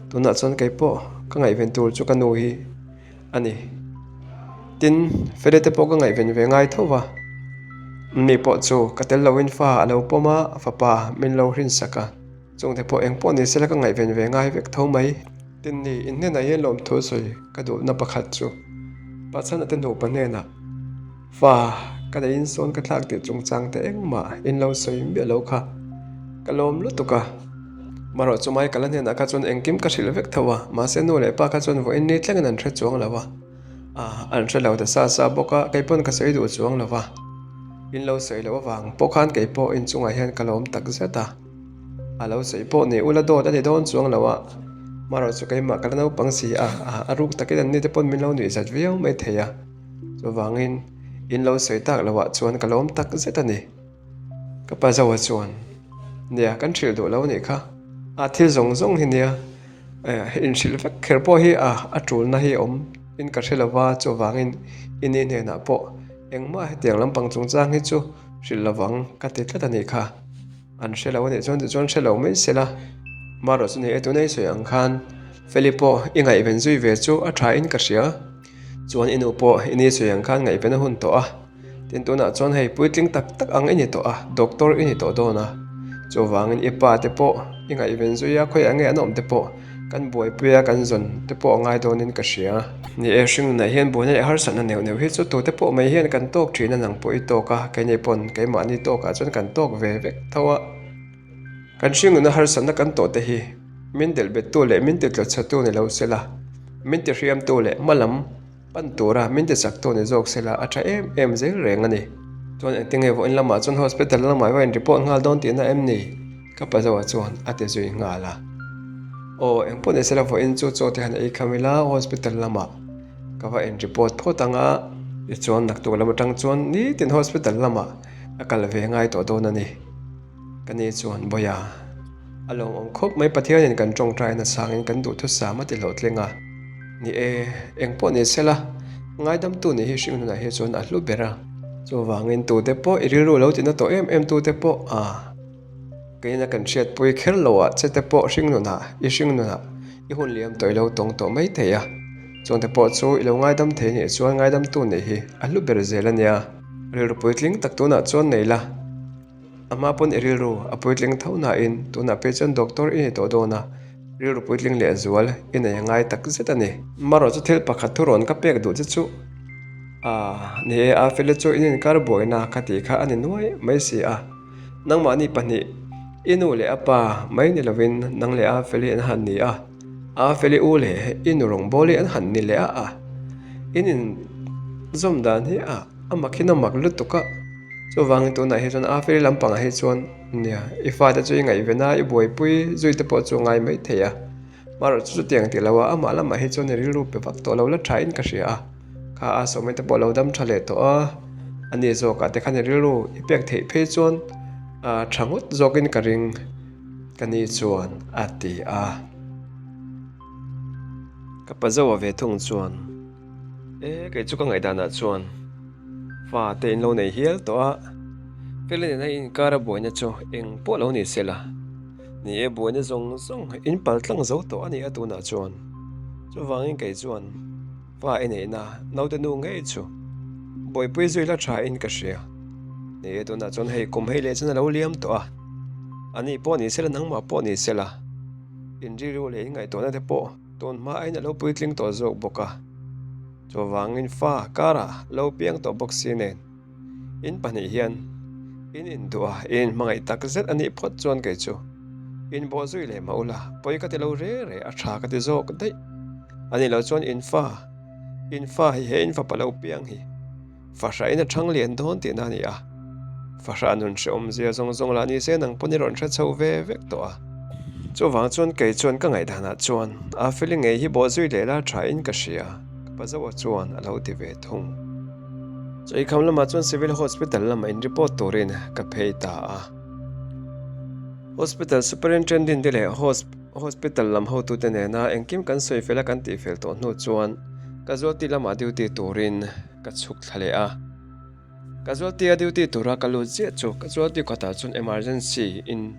tunah chuan kei pawh ka ngaihven tur chu ka nu hi a ni. Tin, Feli te pawh ka ngaihven ve ngai tho va, mi pawh chu ka tel loin fa a lo pawm a, fapa min lo hrinsak a, chungte pawh eng pawh ni sela ka ngaihven ve ngai vek tho mai. Tin ni, in hnenah hian lawmthu sawi ka duhna pakhat chu Pachhana te nupa hnenah Fa, ka nei insawn ka thlak tih chungchang te engmah in lo sawi miah lo kha ka lawm lutuk a. Marawh chu mai ka la hnenah kha chuan engkim ka hrilh vek tho a, mahse nu leh pa kha chuan vawiin ni thlengin an hre chuang lo a, an hre lo ta sa sa bawk a, kei pawn ka sawi duh chuang lo va. In lo sawi loh avang pawh khan kei pawh inchungah hian ka lawm tak zet a, a lo sawi pawh ni ula dawt a ni dawn chuang lo a, marawh chu keimah ka la naupang si a, a ruk takin an ni te pawn min lo nuihzat viau mai thei a. Chuvangin, in lo sawi tak loah chuan ka lawm tak zet a ni. Ka pa Zoa chuan, Nia, kan hrilh duh lo nih kha. A thil zawng zawng hi nia, inhrilh vek kher pawh hi a a tulna hi awm in ka hre lo va, chuvangin i ni hnenah pawh engmah hetiang lampang chungchang hi chu hrilh lovang ka ti tlat a nih kha. An hre lo a nih chuan tichuan hre lo mai se la. Marawh chu ni e, tuna i sawi ang khan Feli pawh i ngaihven zui ve chu a tha in ka hria. Chuan i nu pawh i ni sawi ang khan ngaihven a hun tawh a. Tin tunah chuan hei puitling tak tak ang i ni tawh a, doctor i ni tawh dawn a. Chuvangin i pa te pawh i ngaihven zui a, khawiah nge an awm te pawh kan buaipui a, kan zawn te pawh a ngai dawnin ka hria. Ni e, hringnunah hian buaina leh harsatna neuh neuh hi chu tute pawh mai hian kan tawk thin a, nang pawh i tawk a, keini pawn keimahni tawkah chuan kan tawk ve vek tho a. Kan hringnuna harsatna kan tawh te hi min delh bettu leh min titlawchhatu ni lo sela, min tihriamtu leh hma lam pan tura min tichaktu ni zawk sela a tha em em zel reng a ni. Chuan engtinge vawiin lamah chuan hospital lamah va in report nghal dawn tihna em ni? Ka pazoa chuan a ti zui nghal a. Aw, engpawh ni sela vawiin chu chaw te han ei kham ila hospital lamah ka va in report phawt ang a, tichuan naktuk lam atang chuan nitin hospital lamah ka kal ve ngai tawh dawn a ni. Ka ni chuan Bawiha, a lawmawm khawp mai Pathianin kan tawngtaina sangin kan duhthusam a ti hlawhtling a. Ni e, eng pawh ni sela, ngaidamtu nih hi hringnunah hi chuan a hlu ber a. Chuvangin tute pawh i rilru lo tina tawh em em tute pawh a keina kan hriatpui kher lo ah che te pawh hringnunah i hringnunah i hun liam tawh i lo tawng tawh mai thei a. Chungte pawh chu i lo ngaidam thei nih chuan ngaidamtu nih hi a hlu ber zel a nia. Rilru puitling tak tunah chuan nei la. A hma pawn i rilru a puitling tho nain tunah phei chuan doctor i ni tawh dawn a, rilru puitling leh zual i nei a ngai tak zet a ni. Marawh chu thil pakhat thu rawn ka pek duh che chu a ni e, a fele chu in inkar buaina ka tih kha a ni nuai mai si a, nangmahni pahnih i nu leh a pa mai ni lovin nang leh a feli an han ni a, a feli u leh i nu rawngbawli an han ni leh a a, in inzawm dan hi a. A mak hi na mak lutuk a, chuvangin tunah hi chuan a feli lampangah hi chuan nia i fate chu i ngaihven a, i buaipui zui te pawh chu a ngai mai thei a, marawh chu chutiang tih loh a amah lamah hi chuan i rilru pe vak tawh lo la tha in ka hria a, kha a sawmei te pawh a lo dam tha leh tawh a, ani zawkah te khan i rilru i pek theih phei chuan a tha ngawt zawkin ka ring ka ni chuan a ti a. Ka pa Zoa ve thung chuan. E, kei chu ka ngaihdanah chuan fa te in lo nei hial tawh a, Feli nena inkar a buaina chu eng pawh lo ni sela, ni e buaina zawng zawng in pal tlang zo tawh a ni a tunah chuan. Chuvangin kei chuan fa i neihna naute nu ngei chu buaipui zui la tha in ka hria. Ni e tunah chuan hei kum hei leh chuan a lo liam tawh a, a ni pawh ni sela nangmah pawh ni sela in rilru leh in ngaihtuahna te pawh Tun hma aiin a lo puitling tawh zawk bawk a, chuvangin fa karah lo piang tawh bawk si nen in pahnih hian in induh a, in inhmangaih tak zet a nih phawt chuan kei chu inbawh zui leh mah ula pawi ka ti lo re re a tha ka ti zawk daih a nih loh chuan in fa in fa hi he in fapa lo piang hi Fahrah in a thang lian dawn tihna a ni a, fahrah nun hrehawm zia zawng zawng lah ni se nang pawn i rawn hre chho ve vek tawh a. Chuvang chuan kei chuan ka ngaihdanah chuan a feeling ngei hi bawh zui leh la tha in ka hria, ka pa Zoa chuan a lo ti ve thung. Chawihkham lamah chuan Civil Hospital lamah in report turin ka phei ta a. Hospital Superintendent te leh Hospital lam hotute nena engkim kan sawi fel a kan tihfel tawh hnu chuan casualty lamah duty turin ka chhuk thla leh a. Casualty a duty tura ka lut ziah chu casualty kawtah chuan emergency in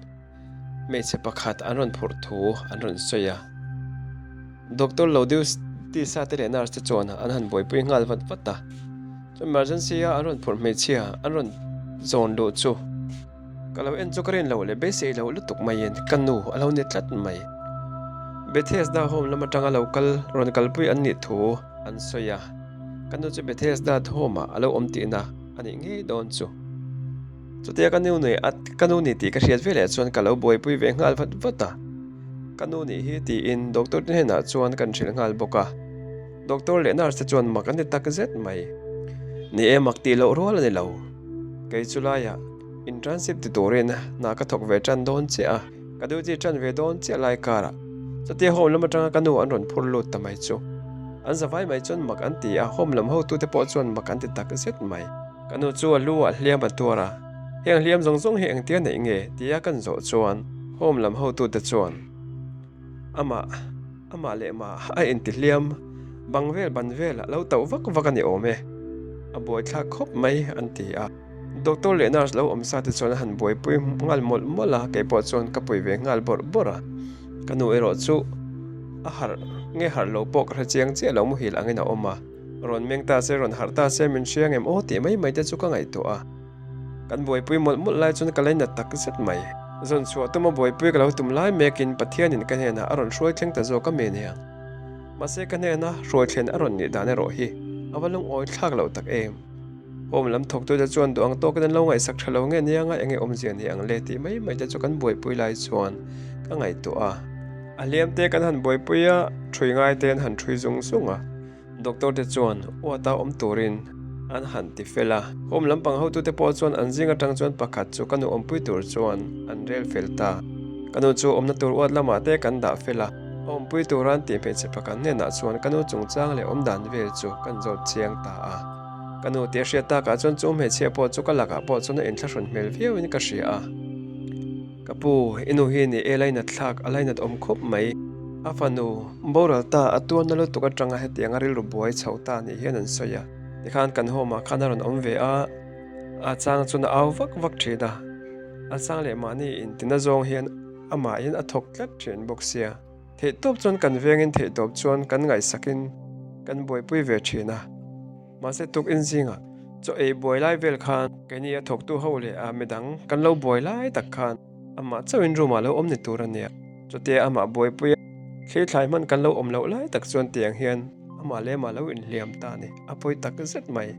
hmeichhe pakhat an rawn phurh thu an rawn sawi a. Doctor lo duty sa te leh nurse te chuan an han buaipui nghal vat vat a. Chuan emergency a an rawn phurh hmeichhia an rawn zawn luh chu Ka lo en chu ka rin loh leh beisei loh lutuk maiin ka nu a lo ni tlat mai. Bethesda Home lam atanga lo kal rawn kalpui an nih thu an sawi a, ka nu chu Bethesda Home ah a lo awm tihna a nih ngei dawn chu. Chutia ka nu nei ka nu ni tih ka hriat veleh chuan ka lo buaipui ve nghal vat vat a, ka nu nih hi tiin doctor te hnenah chuan kan hrilh nghal bawk a. Doctor leh nurse te chuan mak an ti tak zet mai. Ni e mak tih loh rual a ni lo. Kei chu laiah internship ti turin hna ka thawk ve tan dawn chiah a, ka duty tan ve dawn chiah lai karah chutia home lam atanga ka nu an rawn phur lut ta mai chu an zavai mai chuan mak an ti a, home lam hotute pawh chuan mak an ti tak zet mai. Ka nu chu a lu ah hliam a tuar a, heng hliam zawng zawng hi engtia neih nge tia kan zawh chuan home lam hotute chuan amah amah leh mah a inti hliam bang vel ban vel a lo tauh vak vak a ni awm e, a buaithlak khawp mai an ti a. Doctor leh nurse lo awm sa te chuan a han buaipui nghal mawlh mawlh a, kei pawh chuan ka pui ve nghal bawrh bawrh a. Ka nu erawh chu a harh nge harh lo pawh ka hre chiang chiah lo muhil angin a awm a. Rawn meng ta se, rawn harh ta se min hria ngem aw tih mai mai te chu ka ngaihtuah a. Kan buaipui mawlh mawlh lai chuan ka lainat tak zet mai. Zawn chhuah tuma buaipui ka lo tum lai mekin Pathianin ka hnenah a rawn hruai thleng ta zawk a mi nia. Mahse ka hnena hruai thlen a rawn nih dan erawh hi a va lungawi thlak loh tak em. Home lam thawktute chuan duh ang tawkin an lo ngaihsak tha lo nge nia nga enge awmzia ni ang le tih mai mai te chu kan buaipui lai chuan ka ngaihtuah a. A hliam te kan han buaipui a, ṭhui ngai te an han ṭhui zung zung a. Doctor te chuan uata awm turin an han ti fel a. Home lampang hotute pawh chuan an zing atang chuan pakhat chu ka nu awmpui tur chuan an rel fel ta. Ka nu chu awmna tur uat lamah te kan dah fel a. A awmpui tura an tih hmeichhe pakhat hnenah chuan ka nu chungchang leh awmdan vel chu kan zawt chiang ta a. Ka nu tih a hriat takah chuan chu hmeichhia pawh chu ka lakah pawh chuan a inthlahrun hmel viauin ka hria a. Ka pu, i nu hi ni e lainat thlak a lainat awm khawp mai. A fanu, boral ta a tuarna lutuk atanga hetiang a rilru buai chho ta nih hian an sawi a. Tikhan kan home ah khan a rawn awm ve a, a chang chuan a au vak vak thin a. A chang leh mahni intina zawng hian amahin a thawk tlat thin bawk sia. Theihtawp chuan kan vengin theihtawp chuan kan ngaihsakin kan buaipui ve thin a. Mahse tuk in zingah chaw ei buai lai vel khan keini a thawktu ho leh a midang kan lo buai lai tak khan amah chauhin room ah lo awm ni tur a nia. Chutia amah buaipui a thlir thlai hman kan lo awm loh lai tak chuan tiang hian amah leh amah lo inhliam ta a ni. A pawi tak zet mai.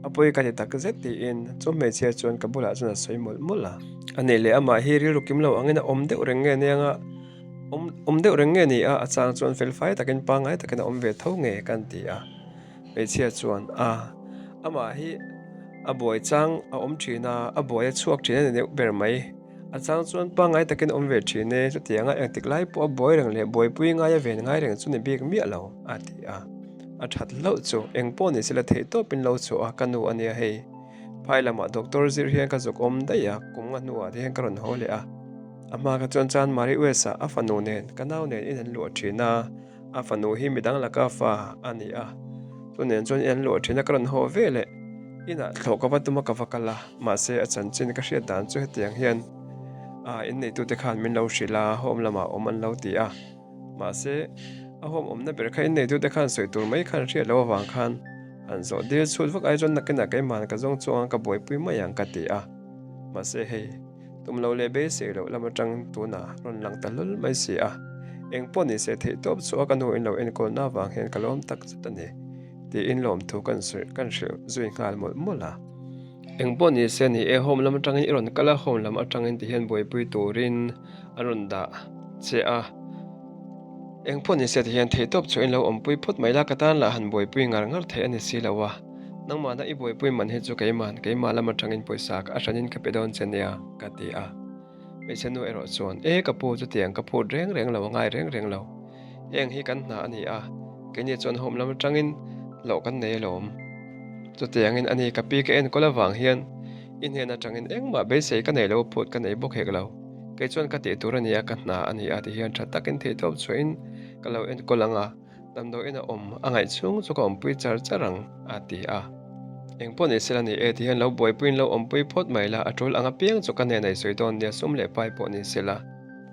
A pawi ka ti tak zet tiin chu hmeichhia chuan ka bulah chuan a sawi mawlh mawlh a. A nih leh amah hi rilru kim lo angin a awm deuh reng nge nia nga awm awm deuh reng nge ni a, a chang chuan felfai takin pangngai takin a awm ve tho nge kan ti a. Hmeichhia chuan, A, amah hi a buai chang a awm thin a, a buai a chhuak thin a ni deuh ber mai. A chang chuan pangngai takin awm ve thin e, chutianga engtik lai pawh a buai reng leh buaipui ngai a ven ngai reng chu ni bik miah lo, a ti a. A that hlauh chu, eng pawh ni sela theih tawpin lo chhuah a, ka nu a nia hei. Phai lamah doctor zir hian ka zuk awm daih a, kum nga hnuah te hian ka rawn haw leh a. A hma kha chuan Chanmari US-ah a fanu nen, ka nau nen in an luah thin a. A fanu hi midang laka fa a ni a, chu nen chuan in an luah thin a, ka rawn haw ve leh. Inah thlawh ka va tum a, ka va kal a, mahse a chanchin ka hriat dan chu hetiang hian a inneitute khan min lo hrilh a, home lamah awm an lo ti a, mahse a home awmna ber kha inneitute khan sawi tur mai khan hriat loh avang khan han zawh dil chhut vak ai chuan nakinah keimahn ka zawng chuang a, ka buaipui mai ang ka ti a, mahse hei. Tum lo leh beisei loh lam atang tunah rawn lang ta hlawl mai si a, eng pawh ni se theih tawp chu a ka nu in lo enkawlna avang hian ka lawm tak zet a ni tiin lawmthu kan sawi kan hrilh zui nghal mawlh mawlh a. Eng pawh ni se ni e, home lam atangin i rawn kal a, home lam atangin ti hian buaipui turin an rawn dah che a, eng pawh ni se ti hian theih tawp chu in lo awmpui phawt mai la, ka tan lah han buaipui ngar ngar theih a ni si lo a. Nangmahna i buaipui man hi chu keiman, keimah lam atangin pawisa ka a hranin ka pe dawn che nia, ka ti a. Hmeichhe nu erawh chuan, E ka pu, chutiang ka phut reng reng lo, a ngai reng reng lo. Heng hi kan hna a ni a, keini chuan home lam atangin hlawh kan nei alawm. Chutiangin a ni, ka pi ka enkawl avang hian i hnen atangin engmah beisei ka nei lo, phut ka nei bawk hek lo. Kei chuan ka tih tur a ni a, ka hna a ni a, ti hian tha takin theihtawp chhuahin ka lo enkawl ang a. Damdawiin a awm a ngaih chhung chu ka awmpui char char ang, a ti a. Eng pawh ni sela ni e ti hian lo buaipuiin lo awmpui phawt mai la, a tul ang apiang chu ka hnenah i sawi dawn nia, sum leh pai pawh ni sela.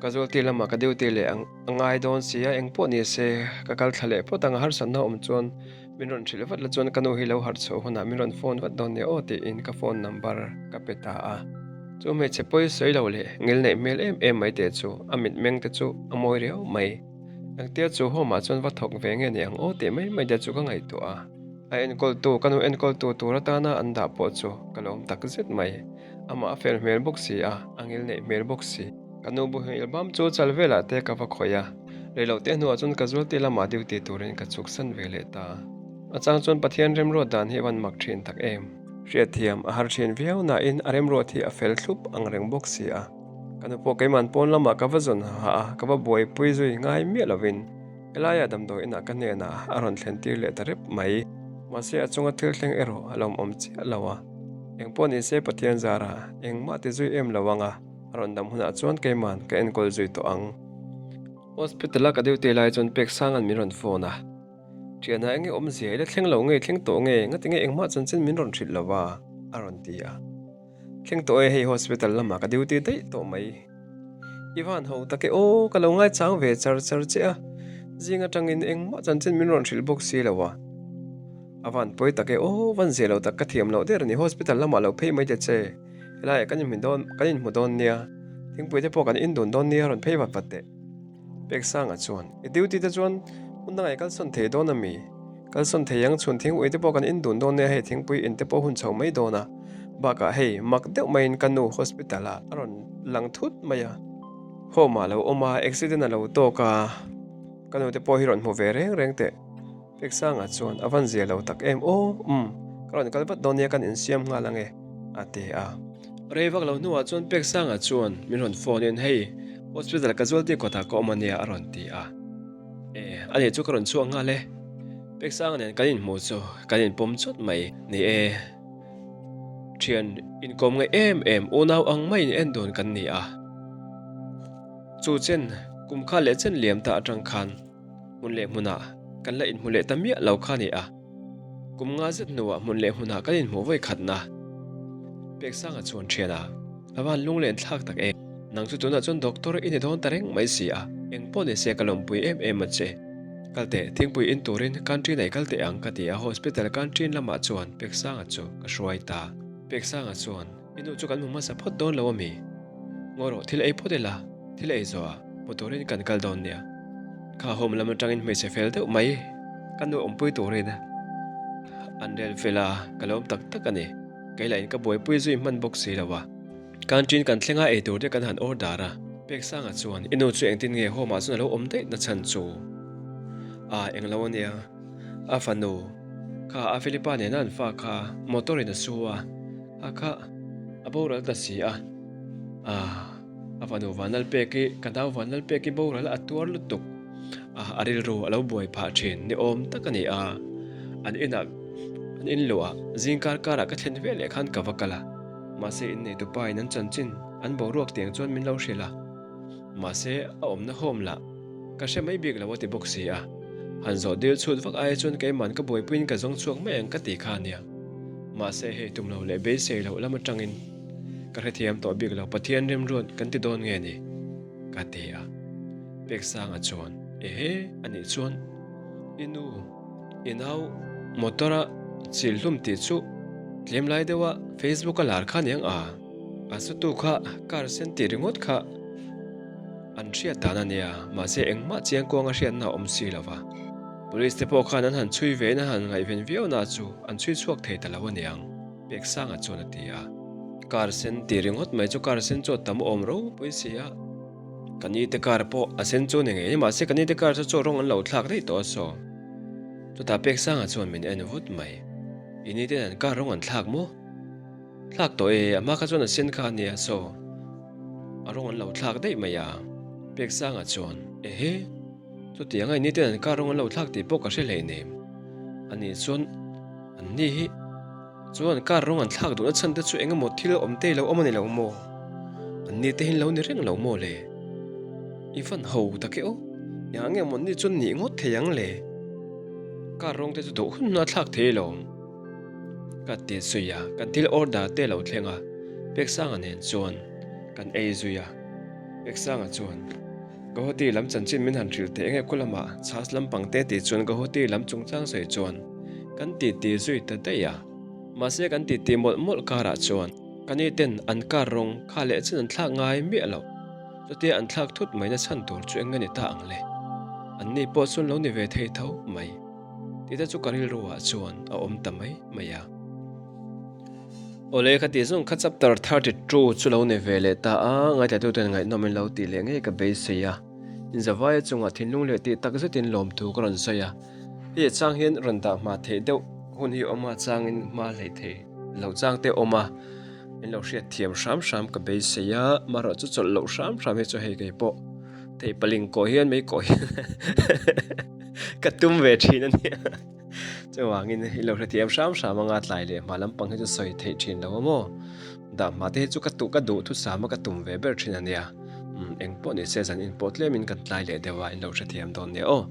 Ka zulti lamah ka duty leh ang a ngai dawn si a, eng pawh ni se ka kal thla leh phawt ang a, harsatna awm chuan min rawn hrilh vat la chuan ka nu hi lo harh chhuah hunah min rawn phone vat dawn nia aw tiin ka phone number ka pe ta a. Chu hmeichhe pawi sawi lo leh ngil neih hmel em em mai te chu a mitmeng te chu a mawi riau mai. Engtia chu home ah chuan va thawk ve nge ni ang aw tih mai mai te chu ka ngaihtuah a. A enkawltu, ka nu enkawltu tur atana an dah pawh chu ka lawm tak zet mai. Amah a fel hmel bawk si a, a ngil neih hmel bawk si. Ka nu bu hengil bam chu chal velah te ka va khawih a, reiloh te hnuah chuan ka zualti lamah duty turin ka chhuksan ve leh ta. A chang chuan Pathian remruat dan hi a van mak thin tak em. Hriatthiam a har thin viau nain a remruat hi a fel thlup ang reng bawk si a. Ka nu pawh keiman pawn lamah ka va zawn ha a, ka va buaipui zui ngai miah lovin helaiah damdawi inah ka hnenah a rawn thlen tir leh ta rep mai. Mahse a chunga thil thleng erawh a lawmawm chiah lo a, eng pawh ni se Pathian zara engmah ti zui em lo ang a, a rawn dam hunah chuan keiman ka enkawl zui tawh ang. Hospital a ka duty lai chuan Peksanga'n min rawn phone a, Thianah enge awmzia ila thleng lo nge thleng tawh nge ngatinge engmah chanchin min rawn hrilh lo va a rawn ti a. Thleng tawh e, hei hospital lamah ka duty daih tawh mai. I van ho tak e aw, ka lo ngaichang ve char char che a, zing atangin engmah chanchin min rawn hrilh bawk si lo a. A van pawi tak e aw, van zia lo tak ka thiam loh der a ni, hospital lamah lo phei mai ta che, helaiah kan inhmu dawn, kan inhmu dawn nia, thingpui te pawh kan indun dawn nia rawn phei vat vat teh. Peksanga chuan, I duty te chuan hmun dangah i kalsawn thei dawn a mi? Kalsawn thei ang chhun thingpui te pawh kan indun dawn nia, hei thingpui in te pawh hun chho mai dawn a, bakah hei mak deuh maiin ka nu hospital ah a rawn lang thut mai a, home ah a lo awm a, accident a lo tawk a, ka nu te pawh hi rawn hmu ve reng reng teh. Peksanga chuan a van zia lo tak em aw, umm, ka rawn kal vat dawn nia kan insiam nghal ang e, a ti a. Rei vak lo hnuah chuan Peksanga chuan min rawn phone in hei, hospital casualty kawtah ka awm ania a rawn ti a. E, ani chu ka rawn chhuak nghal e. Peksanga nen kan inhmuh chu kan inpawm chawt mai ni e. Thian inkawm ngaih em em unau ang maiin en dun kan ni a. Chu chen kum kha leh chen liam ta atang khan Hmun leh hmunah kan la inhmu leh ta miah lo kha a ni a, kum nga zet hnuah hmun leh hmunah kan inhmuh vawi khatna. Peksanga chuan thian a, A van lunglen thlak tak e, nang chu tunah chuan doctor i ni dawn ta reng mai si a, eng pawh ni se ka lawmpui em em a che. Kal teh, thingpui in turin canteen ah i kal teh ang ka ti a, hospital canteen lamah chuan Peksanga chu ka hruai ta. Peksanga chuan. I nu chu kan hmu hmasa phawt dawn lo a mi? Ngaw rawh, thil ei phawt ila, thil ei zawh a, hmu turin kan kal dawn nia. Kha home lam atangin hmeichhe fel deuh mai ka nu awmpui turin an rel fel a, ka lawm tak tak a ni. Kei lahin ka buaipui zui hman bawk si lo a. Canteen kan thleng a, eitur te kan han order a. Peksanga chuan, I nu chu engtin nge home ah chuan a lo awm daih na chhan chu? A, englo a nia. A fanu, kha a Philipa nena an fa kha motor in a su a. A kha a boral ta si a, ah a fanu Vanlalpeki, ka nau Vanlalpeki boral a tuar lutuk a, a rilru a lo buai phah thin ni awm tak a ni a, an inah an in luah zing kar karah ka thlen ve leh khan ka va kal a, mahse inneitu pa in an chanchin an boruak tiang chuan min lo hrilh a. Mahse, a awmna home lah ka hre mai bik lo a ti bawk si a. Han zawh dil chhut vak aia chuan keiman ka buaipuiin ka zawng chhuak mai ang ka ti kha ania. Mahse, hei tum lo leh beisei loh lam atangin ka hrethiam tawh bik lo Pathian remruat kan ti dawn nge ni? ka ti a. Peksanga chuan, Ehe, anih chuan i nu. I nau motor a chil hlum tih chu tlem lai deuh a Facebook a lar kha niang a, a sutu kha car sen tih ringawt kha an hriat dan a nia, mahse engmah chiang kuang a hriatna a awm si lo va. Police te pawh khan an han chhui ve in an han ngaihven viau na chu an chhui chhuak thei ta lo a niang, Peksanga chuan a ti a. Car sen tih ringawt mai chu car sen chu a tam awm ropui si a. Ka ni te car pawh a sen chu ni ngei mahse ka ni te car chu chaw rawng an lo thlak daih tawh a saw. Chutah Peksanga chuan min en vut mai. I ni ten an car rawng an thlak maw? Thlak tawh e, a hma kha chuan a sen kha a nia saw. A rawng an lo thlak daih mai a. Peksanga chuan, Ehe, chutianga i ni ten an car rawng an lo thlak tih pawh ka hre hleinem. Ani chuan an ni hi. Chuan car rawng an thlak duhna chhan te chu eng emaw thil awm te lo awm a ni lo maw? An ni te hian lo ni reng lo maw le? I van ho tak e aw, engah nge maw an ni chuan nih ngawt thei ang le? Car rawng te chu duh hun huna thlak thei lo. Ka ti zui a, kan thil order te lo thleng a, Peksanga nen chuan kan ei zui a, Peksanga chuan. Guwahati lam chanchin min han hrilh teh enge khulamah chhas lampang te tih chuan Guwahati lam chungchang sawi chuan kan titi zui ta daih a. Mahse kan titi mawlh mawlh karah chuan ka ni ten an kar rawng kha leh chin an thlak ngai miah loh. Chutia an thlak thut mai na chhan tur chu eng nge ni ta ang le? An ni pawh chuan lo ni ve thei tho mai. Tih te chu ka rilru ah chuan a awm ta mai mai a. Awle ka tih zawng kha chapter 32 chu lo ni ve leh ta a, ngaihtuahtuten ngaihnawm in lo tih leh ngei ka beisei a. Inzavaia chungah thinlung leh tih tak zetin lawmthu ka rawn sawi a. Hei a chang hian rawn dah hma theih deuh hun hi awm a, changin hma hlei thei lo chang te awm a, min lo hriat thiam hram hram ka beisei a, marawh chu chawlh loh hram hram hi chu hei kei pawh theih paling kawh hian mei kawh hian ka tum ve thin a nia. Chuvangin i lo hrethiam hram hram anga tlai leh hma lampang hi chu sawi theih thin lo a maw? Dah hma te hi chu ka tuh ka duh thusam a ka tum ve ber thin a nia. Umm eng pawh ni se zan in pawh tlemin kan tlai leh deuh a in lo hrethiam dawn nia aw.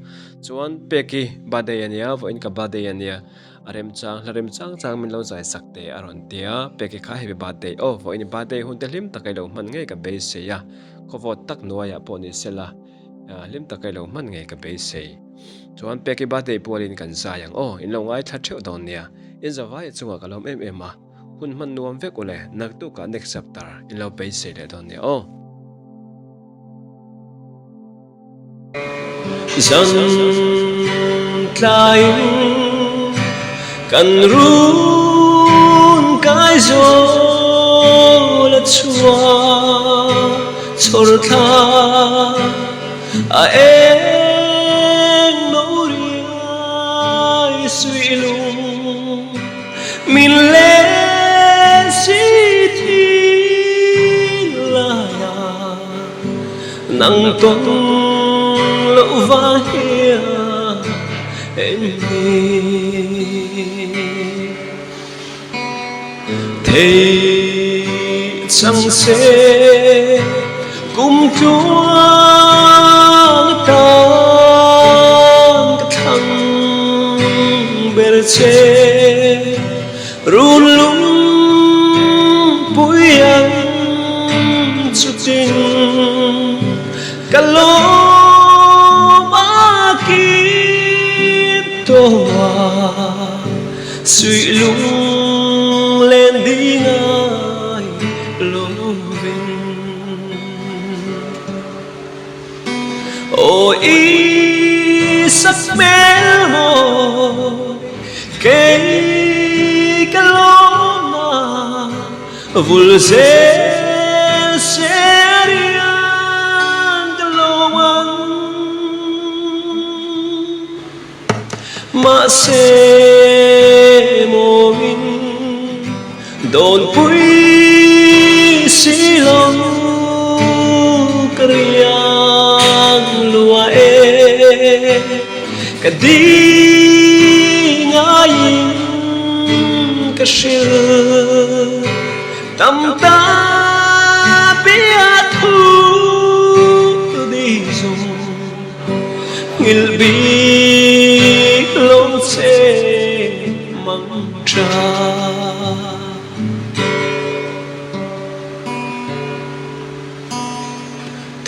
Chuan peki birthday a nia vawiin ka birthday a nia a remchang hla remchang chang min lo zai sak teh a rawn ti a peki kha happy birthday aw vawiin i birthday hun te hlim tak i lo hman ngei ka beisei a khawvawt tak nuaiah pawh ni sela hlim tak i lo hman ngei ka beisei. Chuan Peki birthday pualin kan zai ang aw, in lo ngaithla theuh dawn nia. In zavaia chungah ka lawm em em a, hun hman nuam vek ule, naktukah next chapter in lo beisei leh dawn nia aw. Zan tlaiin kan run kai zawl a chhuah chhawr thla a eng no riai suih lung min len si thin laia. Nang tawn loh va hia em ni? Thei chang se kum tluang atan ka thlang ber che Run lung pui ang chutin ka lawm a kim tawh a, suih lung len ding ai lovin. Aw i sak hmel mawi kei ka lawm a vul zel ser hian ka lawm ang. Mahse mawmin dawnpui si lo ka riang lua e, ka ding aiin ka hrilh tam ta bia thu đi rồi. Nghilh bik lo che mang tha.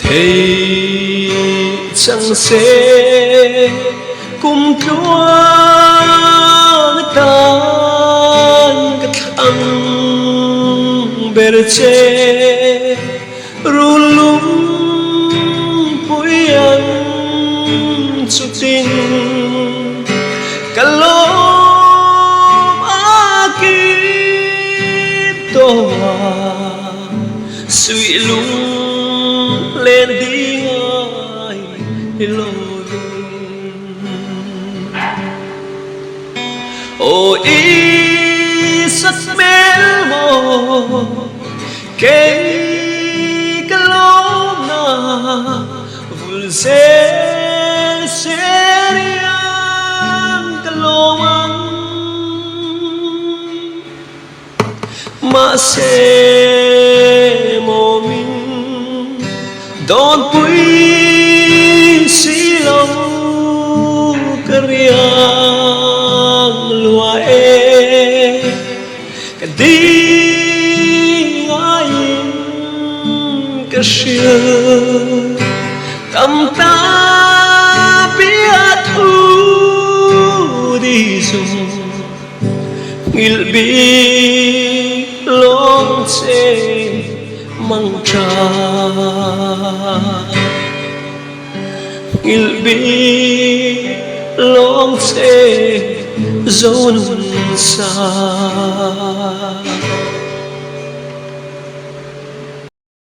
Thei chang se kum tluang atan ka thlang ber che. Rul lung pui ang chutin ka lawm a kim tawh a, suih lung len ding ai lovin. Aw i sak hmel maw Kei ka lawmna vul zel ser hian ka lawm ang. Mahse mawmin dawnpui si lo ka riang lua e. Ka ding aiin ka hrilh tam ta bia thu di zung nghilh bik lawng che mang tha Nghilh bik lawng che zo nun sa.